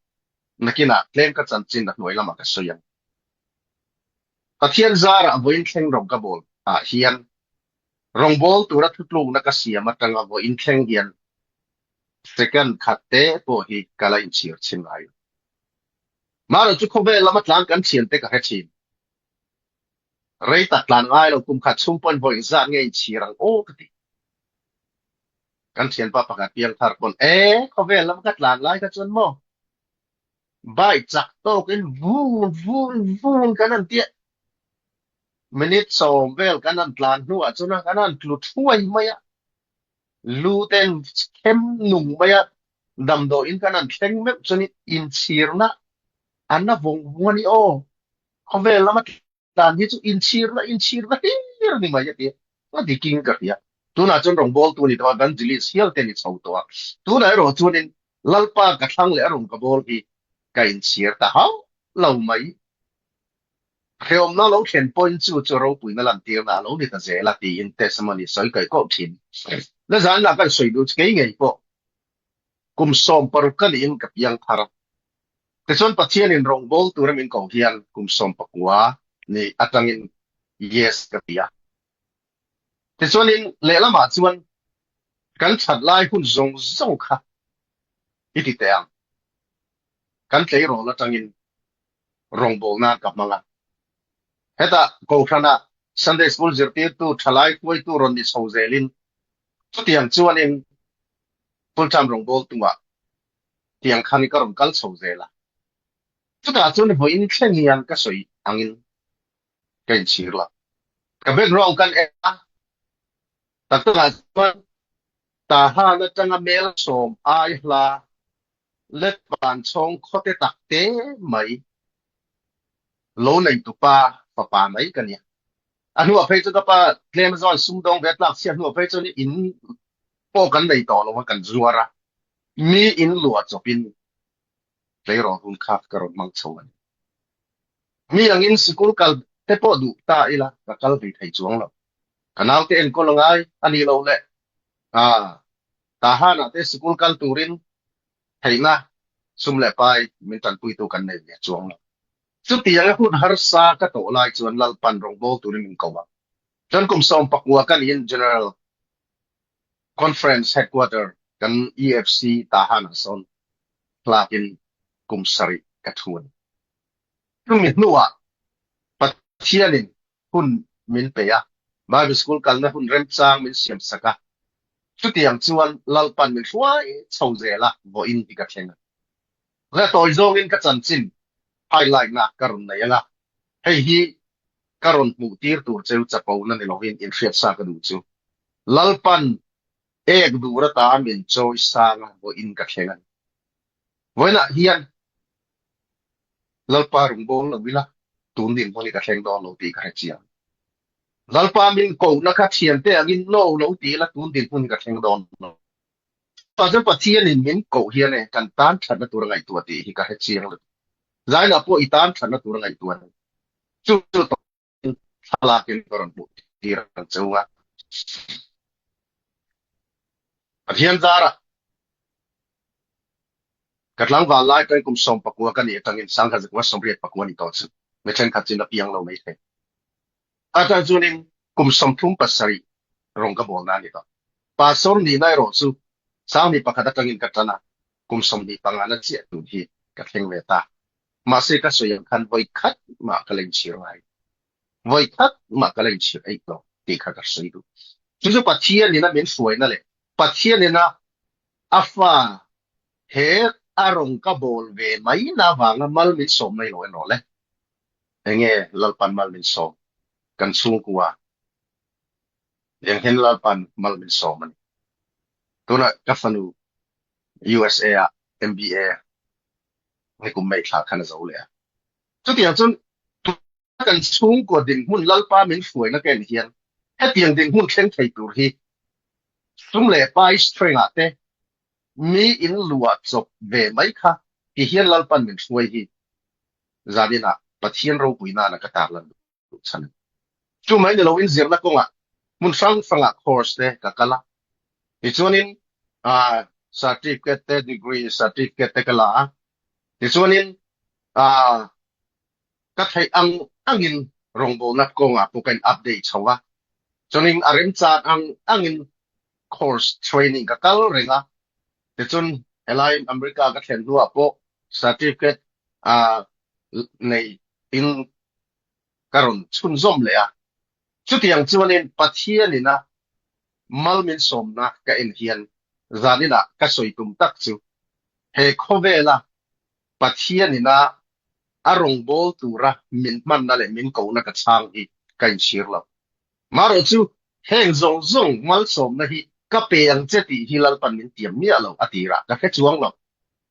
nakinah tlem ka chanchin a hnuai lamah ka sawi ang. Pathian zarah vawiin thleng rawng ka bawl ah hian rawngbâwl tura thutlukna ka siam atanga vawiin thleng hian second khat te pawh hi ka la inchhir chhin ngai lo. Mahlo chu khawvel lama tlan kan thiante ka hre thin. Rei tak tlan ngai lo kum khat chhung pawn vawi zat nge inchhir ang aw ka ti. Kan thianpa pakhat piangthar pawn e khawvel lam ka tlan lai kha chuan maw bike chak tawkin vung vung vung kan han tia minute sawm vel kan han tlan hnuah chuan kan han tlu thuai mai a, lu ten khem nung mai a, damdawiin kan han thleng meuh chuan inchhirna a na vawng vung a ni aw. Khawvel lama tlan hi chu inchhirna inchhirna hlir a ni mai a ti a, a dikin ka hria. Tunah chuan rawngbawltu a ni tawh a, evangelist hial te a ni chho tawh a. Tunah erawh chuanin Lalpa ka thlang leh a rawn ka bawl hi ka inchhir ta hauh lo mai. Hrehawmna lo thlen pawhin chu chu ropuina lantirna a lo ni ta zel a tiin testimony sawi kaih koh thin. Na zanah kan sawi duh chu kei ngei pawh kum 16 ka niin ka piang thar a. Tichuan Pathianin rawngbâwl tura min ko hian kum 19 ni atangin Yes ka ti a. Tichuanin lehlamah chuan kan that lai hun zawng zawng kha i ti teh ang. Kan tleirawl atangin rawngbâwl nan ka hmang a. Hetah Kohhranah Sunday School zirtirtu thalai hruaitu rawn ni chho zelin chutiang chuanin full time rawngbâwltu-ah tiang khan ka rawn kal chho zel a. Chutah chuan vawiin thleng hian ka sawi angin ka inchhir lo. Ka background kan en a, tak takah chuan Tahan atanga mel sawm ai hla let van chhawng khawte tak te mai lo neitupa fapa mai ka nia. A hnuah phei chu ka pa tlem zawn sumdawng ve tlak chhiat hnuah phei chuan in pawh kan nei tawh lo a, kan zuar a. Mi in luah chawpin tleirawl hun kha ka rawn hmang chho a ni. Mi angin sikul kal te pawh duh ta ila ka kal ve thei chuang lo. Ka naute enkawl a ngai a nih loh le. Ah, Tahanah te sikul kal turin theihna sum leh pai min tanpuitu kan nei ve chuang lo. Chutianga hun harsa ka tawh lai chuan Lalpan rawngbâwl turin min ko a. Chuan kum 19 ka niin General Conference Headquarter kan EFC Tahan-ah sawn hlakin kum sarih ka thu a ni. Chumi hnuah Pathianin hun min pe a, Bible School kalna hun remchang min siamsak a, chutiang chuan Lalpan min hruai chho zel a, vawiin hi ka thleng a. Hla tawi zawngin ka chanchin highlight-na ka rawn nei ang a, hei hi ka rawn hmuh tir tur cheu chapona ni lovin inhriatsa ka duh chu. Lalpan ek dur ata min chawi sang a, vawiin ka thleng a ni. Vawiinah hian Lalpa rawn bawl lo ila, tun dinhmun hi ka thleng dawn lo tih ka hre chiang. Lalpa min kohna kha thiante angin no lo ti ila tun dinhmun hi ka thleng dawn lo. Chutah chuan Pathianin min koh hian e kan tan thatna tur a ngaihtuah tih hi ka hre chiang lutuk. Zainah pawh i tan thatna tur a ngaihtuah a ni. Chu chu tawhin thlalakin ka rawn hmuh tir ang che u a. Pathian zarah ka tlangval lai peng kum 19 ka nih atangin sangha zakua 84 ni tawh chu mi thenkhat chu na piang lo mai thei. Atang chuanin kum 37 rawng ka bawl na a ni tawh. Pastor nihna erawh chu 21 atangin ka tan a, kum 25 na chiah tun hi ka thleng ve ta. Mahse ka sawi ang khan vawi khat mah ka la inchhir ngai. Vawi khat mah ka la inchhir eih lo tih kha ka sawi duh. Chu chu Pathianin a min hruaina leh Pathianin a a fa he a rawng ka bawl ve mai na vanga mal min sawm mai lo erawh le. Enge Lalpan mal min sawm? Kan chhungkua eng hian Lalpan mal min sawm a ni. Tunah ka fanu USA ah MBA ni kum mai thla khan a zo leh a. Chutiang chuan tuna kan chhungkua dinhmun Lalpa min hruaina ka en hian hetiang dinhmun thleng thei tur hi sum leh pai strength ah te mi in luah chawp ve mai kha ti hian Lalpan min hruai hi zaninah Pathian ropui nana ka tarlan duh chhan a ni. Chu mai ni loin zirna kawngah hmun hrang hrangah course te ka kal a, tichuanin certificate te degree certificate te ka la a, tichuanin ka theih ang angin rawngbawlna kawngah pawh ka in update chho a, chuanin a remchan ang angin course training ka kal reng a, tichuan helai America ka thlen hnuah pawh certificate nei in ka rawn chhunzawm leh a. Chutiang chuanin Pathianin a mal min sawmna ka en hian zaninah ka sawi tum tak chu he khawvela Pathianin a a rawngbâwl tura min hmanna leh min kohna ka chhang hi ka inchhir lo. Marawh chu heng zawng zawng malsawmna hi ka pe ang che tih hi Lalpan min tiam miah lo a tirah ka hre chuang lo.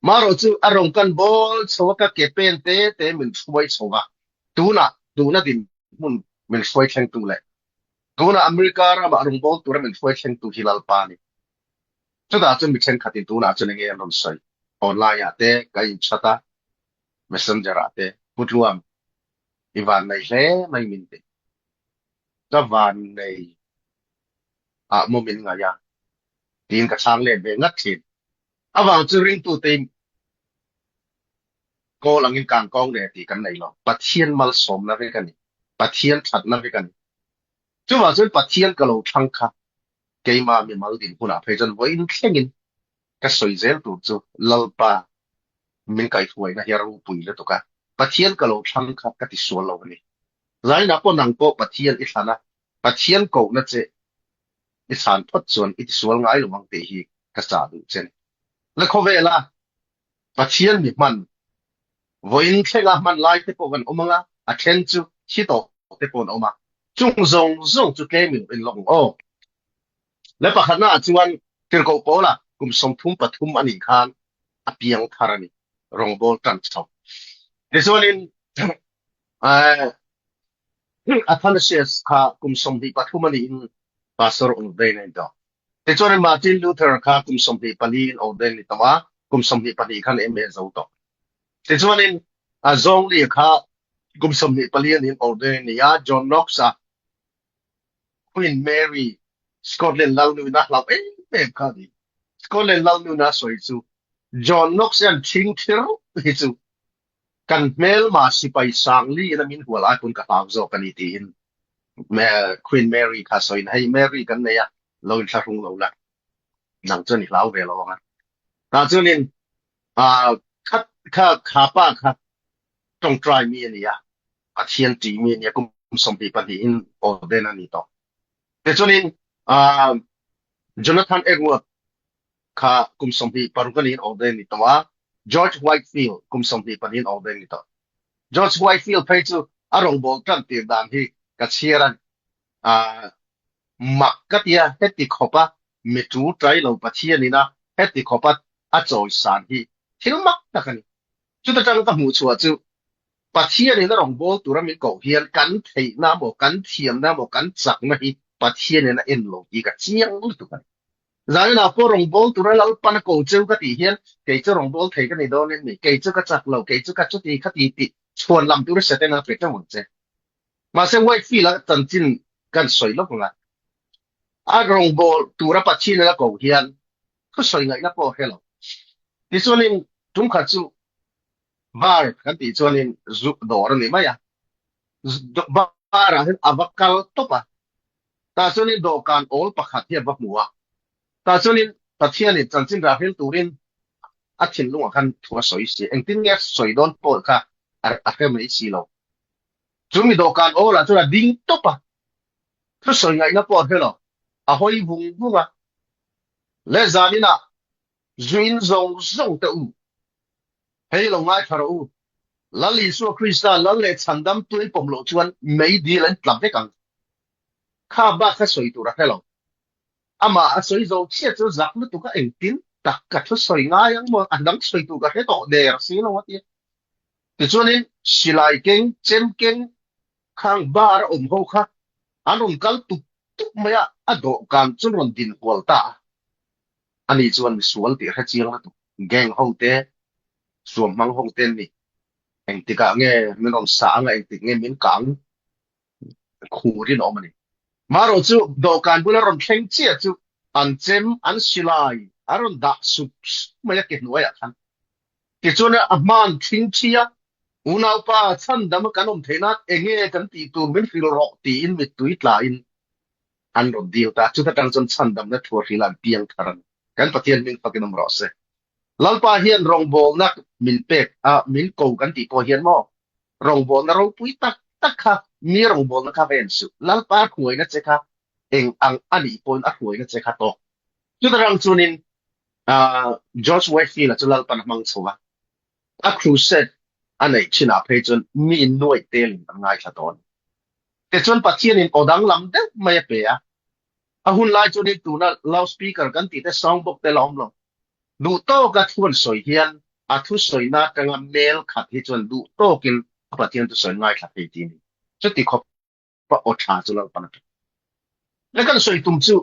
Marawh chu a rawn kan bawl chho a, ka ke pen te te min hruai chho a, tunah tuna dinhmun min hruai thlengtu leh tunah America ramah rawn bawl tura min hruai thlengtu hi Lalpa a ni. Chutah chuan mi thenkhatin tunah chuan enge an rawn sawi? Online ah te ka in chat a, messenger ah te Putluam i van nei hle mai min ti. Ka van nei ah maw min ngaih a tiin ka chhang let ve ngat thin. Avang chu ringtute in kawl angin kang kawng leh tih kan nei lo. Pathian malsawmna vek a ni. Pathian thatna vek a ni. Chuvang chuan Pathian ka lo thlang kha keimah mimal dinhmunah phei chuan vawiin thlengin ka sawi zel tur chu Lalpa min kaihruaina hi a ropui lutuk a, Pathian ka lo thlang kha ka ti sual lo a ni. Zainah pawh nang pawh Pathian i thlan a, Pathian kohna che i chhan phawt chuan i tisual ngai lo ang tih hi ka chah duh che ni. La khawvela Pathian mi hman, vawiin thlenga hman lai te pawh kan awm ang a, a then chu thi tawh te pawh an awm a, chung zawng zawng chu tlem in in lawk ang aw. Le pakhatna ah chuan Tirhkoh Paula kum 33 a nih khan a piang thar a ni, rawngbawl tan chho. Tichuanin Athanasius kha kum 23 a niin pastor ordain a ni tawh. Tichuanin Martin Luther kha kum 24 in ordain a ni tawh a, kum 22 khan MA zo tawh. Tichuanin Zwingli kha kum 24 a niin ordain a ni a, John Knox a Queen Mary Scotland lalnuina hlauh em em kha a ni. Scotland lalnuina a sawi chu John Knox hian ṭhing ṭhir hi chu Kan hmelma sipai sangli in a min hual ai pawn ka hlau zawk a ni tiin Queen Mary kha sawiin hei Mary kan nei a, lo inthlahrung lo la, nang chuan i hlau ve lo ang a. Tah chuanin kha kha kha pa kha tawngtai mi a ni a, Pathian ṭih mi a ni a, kum 22 in ordain a ni tawh. Tichuanin Jonathan Edward kha kum 26 a niin ordain ni tawh a, George Whitefield kum 24 in ordain ni tawh. George Whitefield phei chu a rawngbâwl ṭan tir dan hi ka chhiar a, ah, mak ka ti a, heti khawpa mi ṭul ṭai lo Pathianin a heti khawpa a chawisan hi thil mak tak a ni. Chuta ṭang ka hmuh chhuah chu. Pathianin a rawngbâwl tura min koh hian kan theihna maw, kan thiamna maw, kan chakna hi Pathianin a en lo tih ka chiang lutuk a ni. Zaninah pawh rawngbâwl tura Lalpan a ko cheu ka tih hian kei chu rawngbâwl thei ka ni dawn em ni? Kei chu ka chak lo, kei chu ka chuti khati tih chhuan lam tur Setana pe teuh ang che. Mahse Whitefield-a chanchin kan sawi lawk ang a, a rawngbâwl tura Pathianin a ko hian thusawi ngaihna pawh a hre lo. Tichuanin tumkhat chu Bar kan tih chuanin zu dawr a ni mai a, bar ah hian a va kal tawp a, tah chuanin dawhkan awl pakhat hi a va hmu a, tah chuanin Pathianin chanchin rah hril turin a thinlungah khan thu a sawi si, engtin nge a sawi dawn pawh kha a hre mai si lo. Chu mi dawhkan awlah chuan a ding tawp a, thu sawi ngaihna pawh a hre lo, a hawi vung vung a, leh zaninah Zuin zawng zawng te u, hei lo ngaithla rawh u, Lal Isua Krista Lal leh Chhandam tuin pawm loh chuan mei dil an tla vek ang. Kha bak kha sawi tur a hre lo. Amah a sawi zo chiah chu zak lutuk a engtin tak ka thu sawi ngai ang maw, a dang sawi tur ka hre tawh der si lo a ti a. Tichuanin silai keng, chem keng, khang bar a awm ho kha an rawn kal tup tup mai a, a dawhkan chu an rawn din hual ta a. Ani chuan misual tih hre chiang lutuk gang ho te, suam hmang ho te an ni. Engtikah nge min rawn sah anga engtik nge min kang khur in a awm a ni. Marawh chu dawhkan bula rawn thleng chiah chu an chem, an silai a rawn dah sup sup mai a ke hnuaiah khan. Tichuan a hman thing thi a, unaupa chhandam a kan awm theih nan enge kan tih tur min hrilh rawh tiin mittui tlain an rawn dil ta. Chuta tang chuan chhandamna thu a hril a, an piang thar a ni. Kan Pathian hming fakin awm rawh se. Lalpa hian rawngbawlna min pek a, min ko kan tih pawh hian maw, rawngbawlna ropui tak tak kha, mi rawngbawlna kha va en suh. Lalpa hruaina che kha eng ang a nih pawhin a hruaina che kha tawk. Chuta tang chuanin George Whitefield-a chu Lalpan a hmang chho a, a crusade a neih thinah phei chuan mi nuaih telin an ngaithla dawn. Tichuan Pathianin aw danglam deuh mai a pe a, a hun lai chuanin tuna loudspeaker kan tih te sound box te la awm lo. Duh tawka thu an sawi hian a thusawina atanga mel khat hi chuan duh tawkin a Pathian thusawi ngaithla thei tih a ni. Chuti khawpa aw tha chu Lalpan a pe. Le kan sawi tum chu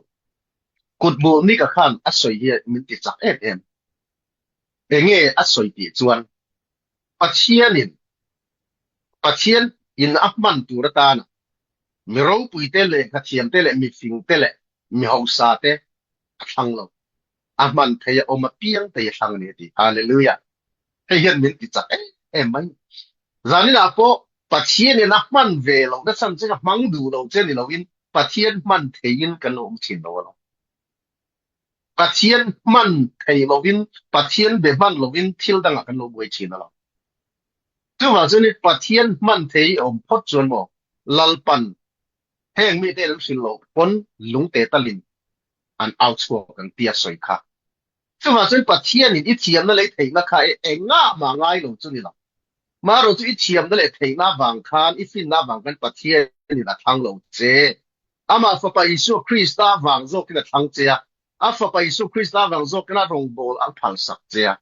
kut bul nika khan a sawi hi min ti chak em em. Enge a sawi tih chuan Pathianin Pathian in a hman tur atana mi ropuite leh hnahthiamte leh mifingte leh mi hausate a thlang lo. A hman thei a awm apiang te hi a thlang a ni a ti. Hallelujah! Hei hian min ti chak em em mai. Zaninah pawh Pathianin a hman ve loh na chhan che ka hmang duh lo che ni loin Pathian hman theiin kan lo awm thin lo alawm. Pathian hman thei lovin, Pathian be hman lovin thil dangah kan lo buai thin alawm. Chuvang chuan i Pathian hman thei i awm phawt chuan maw Lalpan heng mite an hrilh loh pawn lungte talin an au chhuak ang tia sawi kha. Chuvang chuan Pathianin i thiamna leh i theihna kha e engah mah ngai lo chu ni lo. Marawh chu i thiamna leh theihna avang khan, i finna avang khan Pathianin a thlang lo che. Amah Fapa Isua Krista vang zawkin a thlang che a, a Fapa Isua Krista vang zawkin a rawngbâwl a phalsak che a,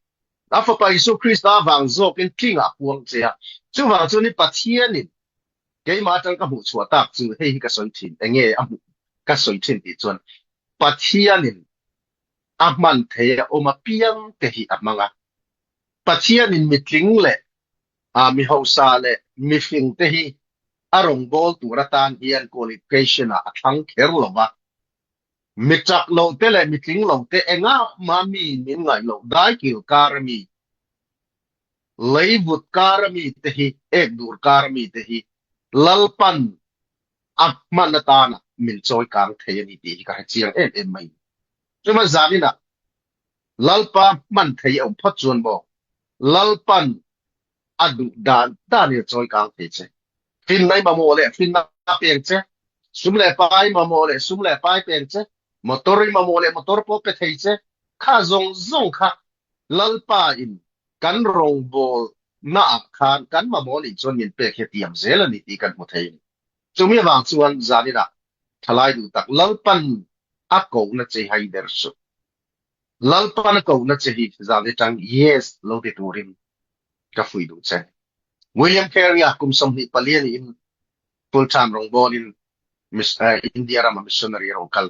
a Fapa Isua Krista vang zawkin tlingah a puang che a. Chuvang chuan i Pathianin keimah atang ka hmuh chhuah tak chu hei hi ka sawi thin, enge a hmuh ka sawi thin tih chuan Pathianin a hman thei a awm apiang te hi a hmang a. Pathianin mitling leh a mi hausa leh mihring te hi a rawngbâwl tur atan hian qualification ah a thlang kher lo va. Mi chak lo te leh mi tling lo te engah mah mi min ngaih loh daikil kar a mi, leivut kar a mi te hi, ek dur kar a mi te hi Lalpan a hman atana min chawi kang thei a ni tih hi ka hre chiang em em mai. Chuma zaninah Lalpa hman thei a awm phawt chuan maw Lalpan a duh dan danin a chawi kang thei che. Finna i mamawh leh finna peng che, sum leh pai mamawh leh sum leh pai peng che, motor i mamawh leh motor pawh pe thei che, kha zawng zawng kha Lalpa in kan rawngbâwl naah khan kan mamawh nih chuan min pek hi a tiam zel a ni tih kan hmu thei a ni. Chumi avang chuan zaninah thalai duh tak Lalpan a kohna che hi hai ber suh. Lalpan a kohna che hi zan atang yes lo ti turin ka fuih duh che. William Carey-a kum 24 a niin full time rawngbawlin India rama missionary a rawn kal.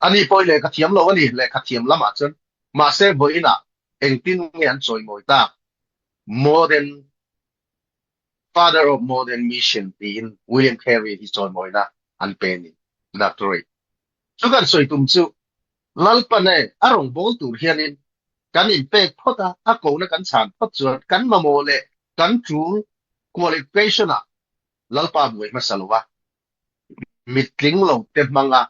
Ani pawh i lehkha thiam lo a ni, lehkha thiam lamah chuan. Mahse vawiinah engtin nge an chawimawi tak? Modern Father of Modern Mission tiin William Carey hi chawimawina an pe a ni. Doctorate. Chu kan sawi tum chu Lalpan e a rawngbâwl tur hianin kan inpek phawt a, a kohna kan chhan phawt chuan kan mamawh leh kan ṭul qualification-ah Lalpa buai hmasa lo a, mitling lo te hmanga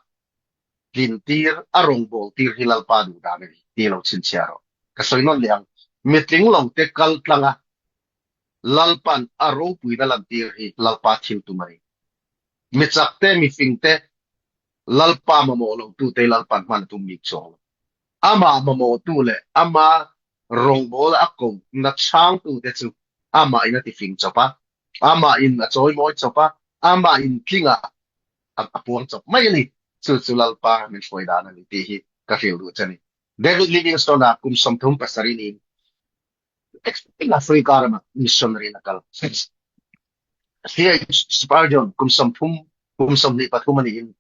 tlintir a rawngbâwl tir hi Lalpa duh dan a ni tih lo chhinchhiah rawh. Ka sawi nawn leh ang, mitling lo te kal tlanga Lalpan a ropuina lantir hi Lalpa thil tum a ni. Mi chak te, mi fing te, Lalpa mamawh lo tu te Lalpan hman a tum bik chuang lo. Amah mamawh tu leh ama rawngbâwl a kohna chhang tu te chu amah in a ti fing chawp a, amah in a chawimawi chawp a, amah in tlingah a puang chawp mai a ni. Chu chu Lalpa min hruai dan a ni tih hi ka hrilh duh che a ni. David Livingstone-a kum 37 niin Africa ramah missionary in a kal. C.H. Spurgeon kum 30 kum 23 a niin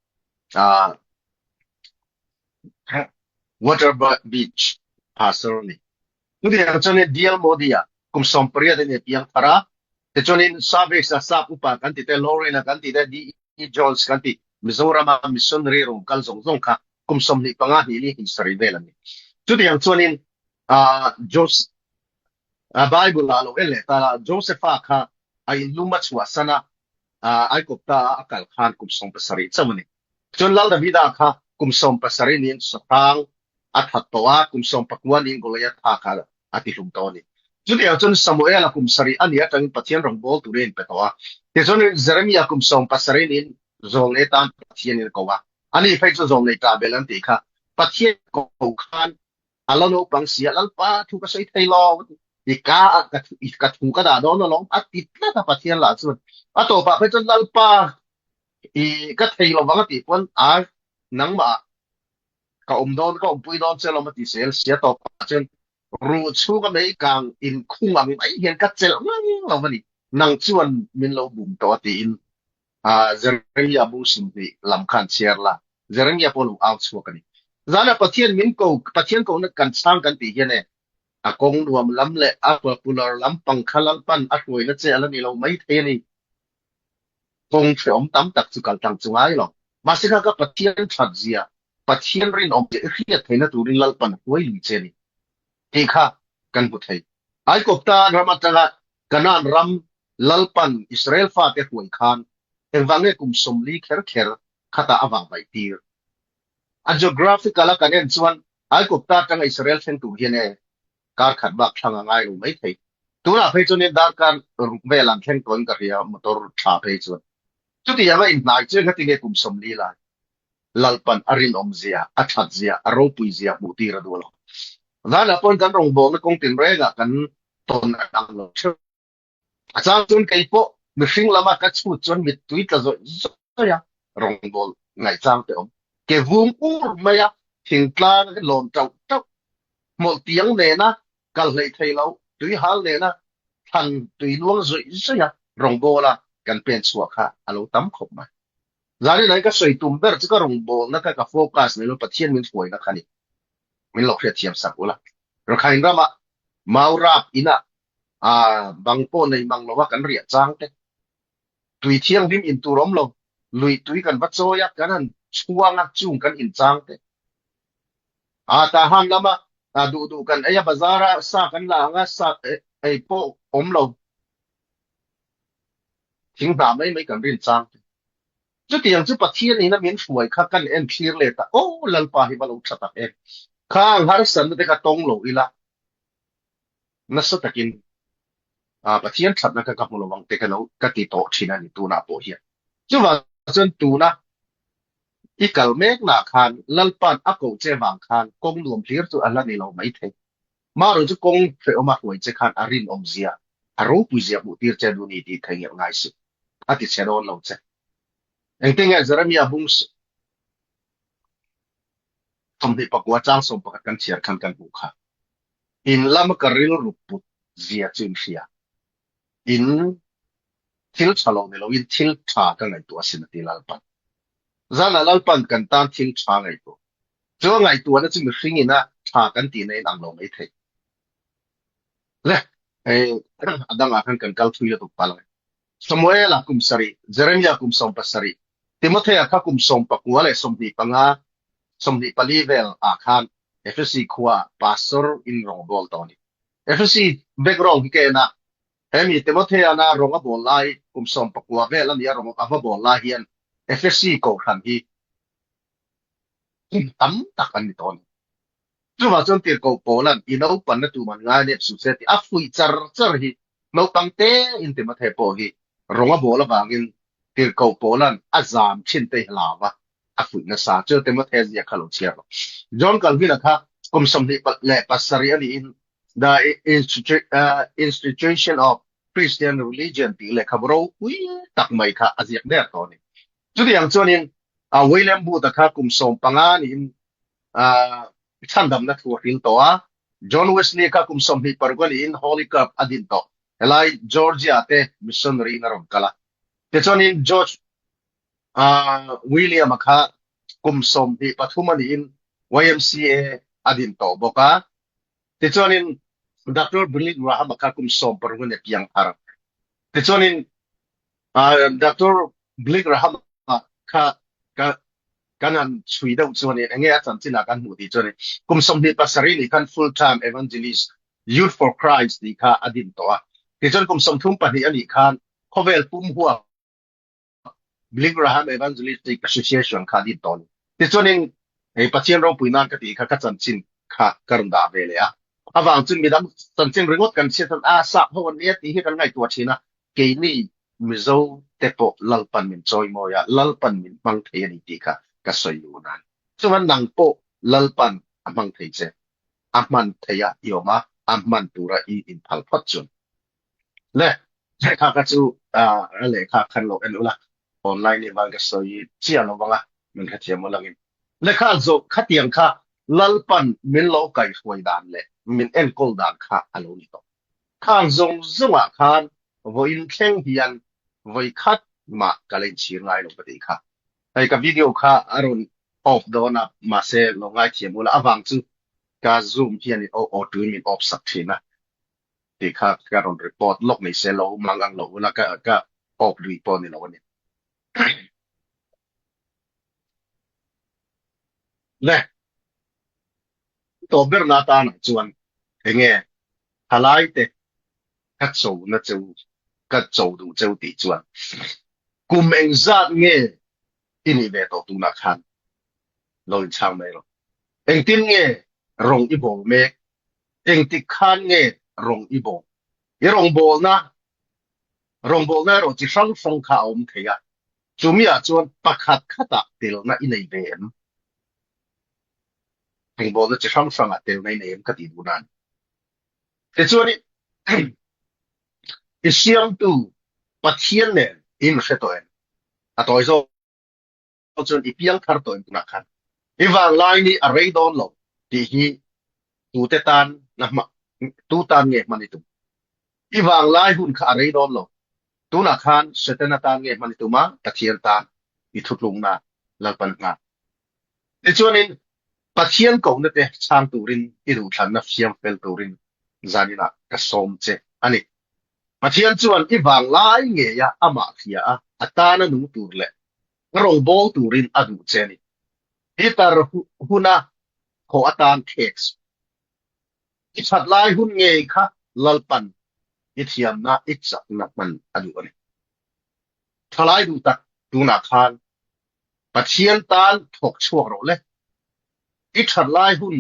Water Beach pastor a ni. Chutiang chuanin D.L. Moody-a kum 18 a ni piang thar a, tichuanin Service-a sap upa kan ti te, Lorraine-a kan ti te, D.E. Jones kan ti, Mizorama missionary rawn kal zawng zawng kha kum 25 hnih li hnih sarih vel a ni. Chutiang chuanin Joseph Bible ah lo en leh ta la, Josepha kha a inlum a chhuahsan a, Aikopta a kal khan kum 17 chauh a ni. Chuan Lal Davida kha kum 17 niin sahrang a that tawh a, kum 19 niin Goliath tha kha a tihlum tawh a ni. Chutiang chuan Samuel-a kum sarih a nih atangin Pathian rawngbâwl turin a inpe tawh a. Tichuan Jeremia kum 17 niin zawlnei tan Pathianin a ko a. Ani phei chu zawlnei ṭah belh an tih kha Pathian ko khan a la naupang si a, Lalpa thu ka sawi thei lo a ti. I ka ah ka thu i ka thu ka dah dawn alawm a ti tlat a Pathian lah chuan. A tawpah phei chuan Lalpa i ka thei lo vang a tih pawn a nangmah ah ka awm dawn ka awmpui dawn che alawm a ti zel si a tawpah chuan ruh chhunga mei kang inkhung ang mai hian ka chelh ngang lo a ni. Nang chuan min lo bum tawh a tiin Jeremiah bu 20 lam khan chhiar la, Jeremiah pawh lo au chhuak a ni. Zana Pathian min ko, Pathian kohna kan chhang kan tih hian e, a kawng nuam lam leh a popular lam pang kha Lalpan a hruaina che a la ni lo mai thei a ni. Kawng hrehawm tam tak chu kal tlang chu ngai lo. Mahse kha ka Pathian that zia, Pathian rinawm zia i hriat theihna turin Lalpan a hruai lui che a ni tih kha kan hmu thei. Aikawpta ram atanga Kanaan ram Lalpan Israel fate hruai khan engvang nge kum 40 kher kher khatah a vang vaih tir? A geographical a kan en chuan Aikawpta atanga Israel thleng tur hian e kar khat bak thlang a ngai lo mai thei. Tunah phei chuan darkar ruk vel an thleng tawhin ka hria motor tha phei chuan. Chutiang a inhnai chu engati nge kum 40 lai Lalpan a rinawm zia, a that zia, a ropui zia hmuh tir a duh lo. Zanah pawn kan rawngbawlna kawng tinrengah kan tawn a dang lo theuh. A chang chuan kei pawh mihring lama ka chhut chuan mittui tla zawih zawih a rawngbâwl ngaihchang te awm. Ke vung ur mai a, thingtlang a lawn tauh tauh, hmawlh tiang nena kal hleih thei lo, tui hal nena thlan tui luang zawih zawih a rawngbâwl a kan pen chhuah kha a lo tam khawp mai. Zanin ah ka sawi tum ber chu ka rawngbâwlna kha ka focus nei lo Pathian min hruaina kha ni. Min lo hriatthiam sak ula. Rakhine ramah Mau rap inah Aa, bang pawh nei mang lova kan riah chang te, tui thianghlim in tur awm lo, lui tui kan va chawi a, kan han chhuang a, chung kan in chang te. Aa, Tahan lama duh duh kan ei a, bazar a sa kan la ang a, sa ei pawh awm lo, thing hna mai mai kan rin chang te. Chutiang chu Pathian ina min hruai kha kan en thlir let a, aw Lalpa hi va lo tha tak em, khang harsatna te kha tawng lo ila, nasa takin Pathian thatna kha ka hmu lo ang te ka lo ka ti tawh thin a ni tunah pawh hian. Chuvang chuan tuna i kal meknah khan Lalpa'n a koh che vang khan kawng nuam hlir chu a la ni lo maithei. Marawh chu kawng hrehawm a hruai che khan a rinawm zia, a ropui zia hmuh tir che duh ni tih theihnghilh ngai suh. A ti chhe dawn lo che. Engtin nge Jeremiah bung 24 chang 11 kan chhiar khan kan hmuh kha. In lama ka rilru put zia chu in hria. In. Thil tha lo ni loin thil tha ka ngaihtuah asin a ti Lalpan. Zanah Lalpan kan tan thil tha ngaihtuah. Chu a ngaihtuahna chu mihring ina tha kan tihna in ang lo mai thei. Le, hei a dangah khan kan kal thui lutuk palh ang e. Samuela kum sarih, Jeremia kum 70, Timothea kha kum 19 leh 25, 24 vel ah khan Efesi khua ah pastor in rawngbawl tawh a ni. Efesi background hi ka en a, Hemi Timothea-na rawng a bawl lai kum 19 vel a nia rawng a va bawl lai hian Efesi kohhran hi kum tam tak an ni tawh a ni. Chuvang chuan tirhkoh Paula'n i naupanna tum an ngai nep suh se tih a fuih char char hi naupang tein Timothea pawh hi rawng a bawl avangin tirhkoh Paula'n a zam thin te hi hlau a, a fuih nasa. Chu Timothea ziak kha lo chhiar lo. John Calvin-a kha kum 27 a niin The Institution of Christian Religion tih lehkhabu ropui tak mai kha a ziak der tawh a ni. Chutiang chuanin William Booth-a kha kum 15 niin chhandamna thu a hril tawh a, John Wesley kha kum 26 a niin Holy Cup a din tawh. Helai Georgia te missionary in a rawn kal a. Tichuanin George William-a kha kum 23 a niin YMCA a din tawh bawk a. Tichuanin Doctor Billy Graham-a kha kum 16 in a piang thar. Tichuanin Doctor Billy Graham-a kha ka kan han chhui deuh chuanin enge a chanchinah kan hmuh tih chuanin kum 27 nih khan full time evangelist Youth for Christ tih kha a din tawh a. Tichuan kum 32 a nih khan khawvel pum huap Billy Graham Evangelistic Association kha din tawh a ni. Tichuanin hei Pathian ropui nan ka tih kha ka chanchin kha ka rawn dah ve leh a. Avang chuan midang chanchin ringawt kan chhiat chuan a sap ho an nia tih hi kan ngaihtuah thin a, keini Mizo te pawh Lalpan min chawimawi a, Lalpan min hmang thei a ni tih kha ka sawi duh nan. Chuan nang pawh Lalpan a hmang thei che, a hman thei a i awm a, a hman tura i inphal phawt chuan. Le, lehkha kha chu a lehkha khan lo en ula, online nih vang ka sawi chiah lo vang a, min hrethiam ul angin. Lehkha zawh khatiang kha Lalpan min lo kaihruai dan leh min enkawl dan kha a lo ni tawh. Khang zawng zawngah khan vawiin thleng hian vawi khat mah ka la inchhir ngai lo ka tih kha. Hei ka video kha a rawn off dawn a, mahse lo ngaithiam ula, avang chu ka zoom hian in auto in min off sak thin a. tih kha ka rawn report lawk ni se lo mang ang lo ula ka ka awp lui pawh ni lo a ni. Le tawp berna atanah chuan enge thalai te ka cho na cheu ka cho duh cheu tih chuan kum engzat nge i nih ve tawh tunah khan lo inchhang mai rawh. Engtin nge rawng i bawl mek Engtik khan nge rawng i bawl? I rawngbawlna, rawngbawlna erawh chi hrang hrang kha a awm thei a, chumiah chuan pakhat khatah telna i nei ve em? Rawngbawlna chi hrang hrangah telna i nei em ka tih duh nan. Tichuan i siamtu Pathian nen i inhre tawh em? A tawi zawk. chuan i piang thar tawh em tunah khan i vanglai ni a rei dawn lo tih hi tute tan na hma tu tan nge hman i tum i vanglai hun kha a rei dawn lo tunah khan Setana tan nge hman i tum a Pathian tan i thutlungna Lalpan nghak tichuanin Pathian kohna te chhang turin i duhthlanna fiam fel turin zaninah ka sawm che a ni Pathian chuan i vanglai ngeia amah hria a a tana nung tur leh Ka rawngbâwl turin a duh che a ni. Peter huna thawh atan khek suh. I that lai hun ngei kha Lalpan i thiamna, i chakna hman a duh a ni. Thalai duh tak tunah khan Pathian tan thawk chhuak rawh le. I that lai hun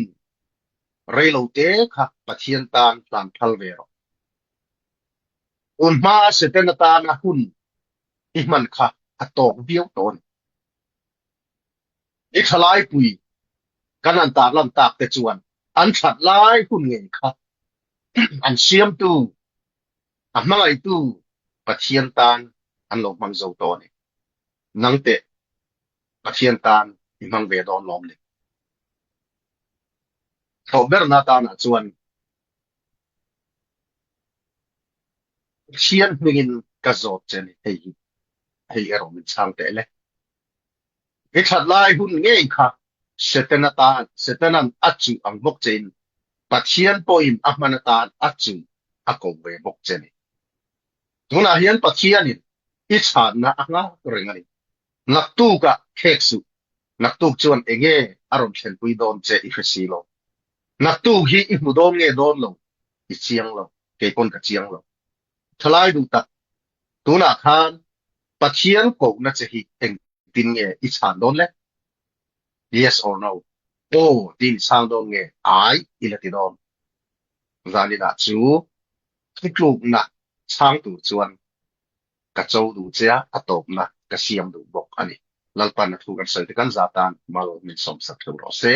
rei lo te kha Pathian tan hlan phal ve rawh. Tun hmaa Setana tana hun i hman kha a tawk viau tawh a ni. I thalaipui kan han tarlan tak te chuan an that lai hun ngei kha an siamtu, a hmangaihtu Pathian tan an lo hmang zo tawh a ni. Nang teh Pathian tan i hmang ve dawn lawm ni? Thlawh berna tanah chuan Pathian hmingin. Ka zawt che ni hei hi, hei erawh min chhang teh le. I that lai hun ngei kha Setana tan, Setanan a chuh ang bawk chein Pathian pawhin a hman atan a chuh a ko ve bawk che ni. Tunah hian Pathianin i chhanna a nghak reng a ni. Naktukah khek suh, naktuk chuan enge a rawn thlenpui dawn che i hre si lo. Naktuk hi i hmu dawn nge dawn lo i chiang lo, kei pawn ka chiang lo. Thalai duh tak, tunah khan Pathian kohna che hi engtin nge i chhan dawn le? Yes or no? Aw tiin i chhang dawn nge ai i la ti dawn? Zaninah chu thutlukna chhang tur chuan ka cho duh che a, a tawpna ka siam duh bawk a ni. Lalpan a thu kan sawi te kan za tan mal min sawmsak hleuh rawh se.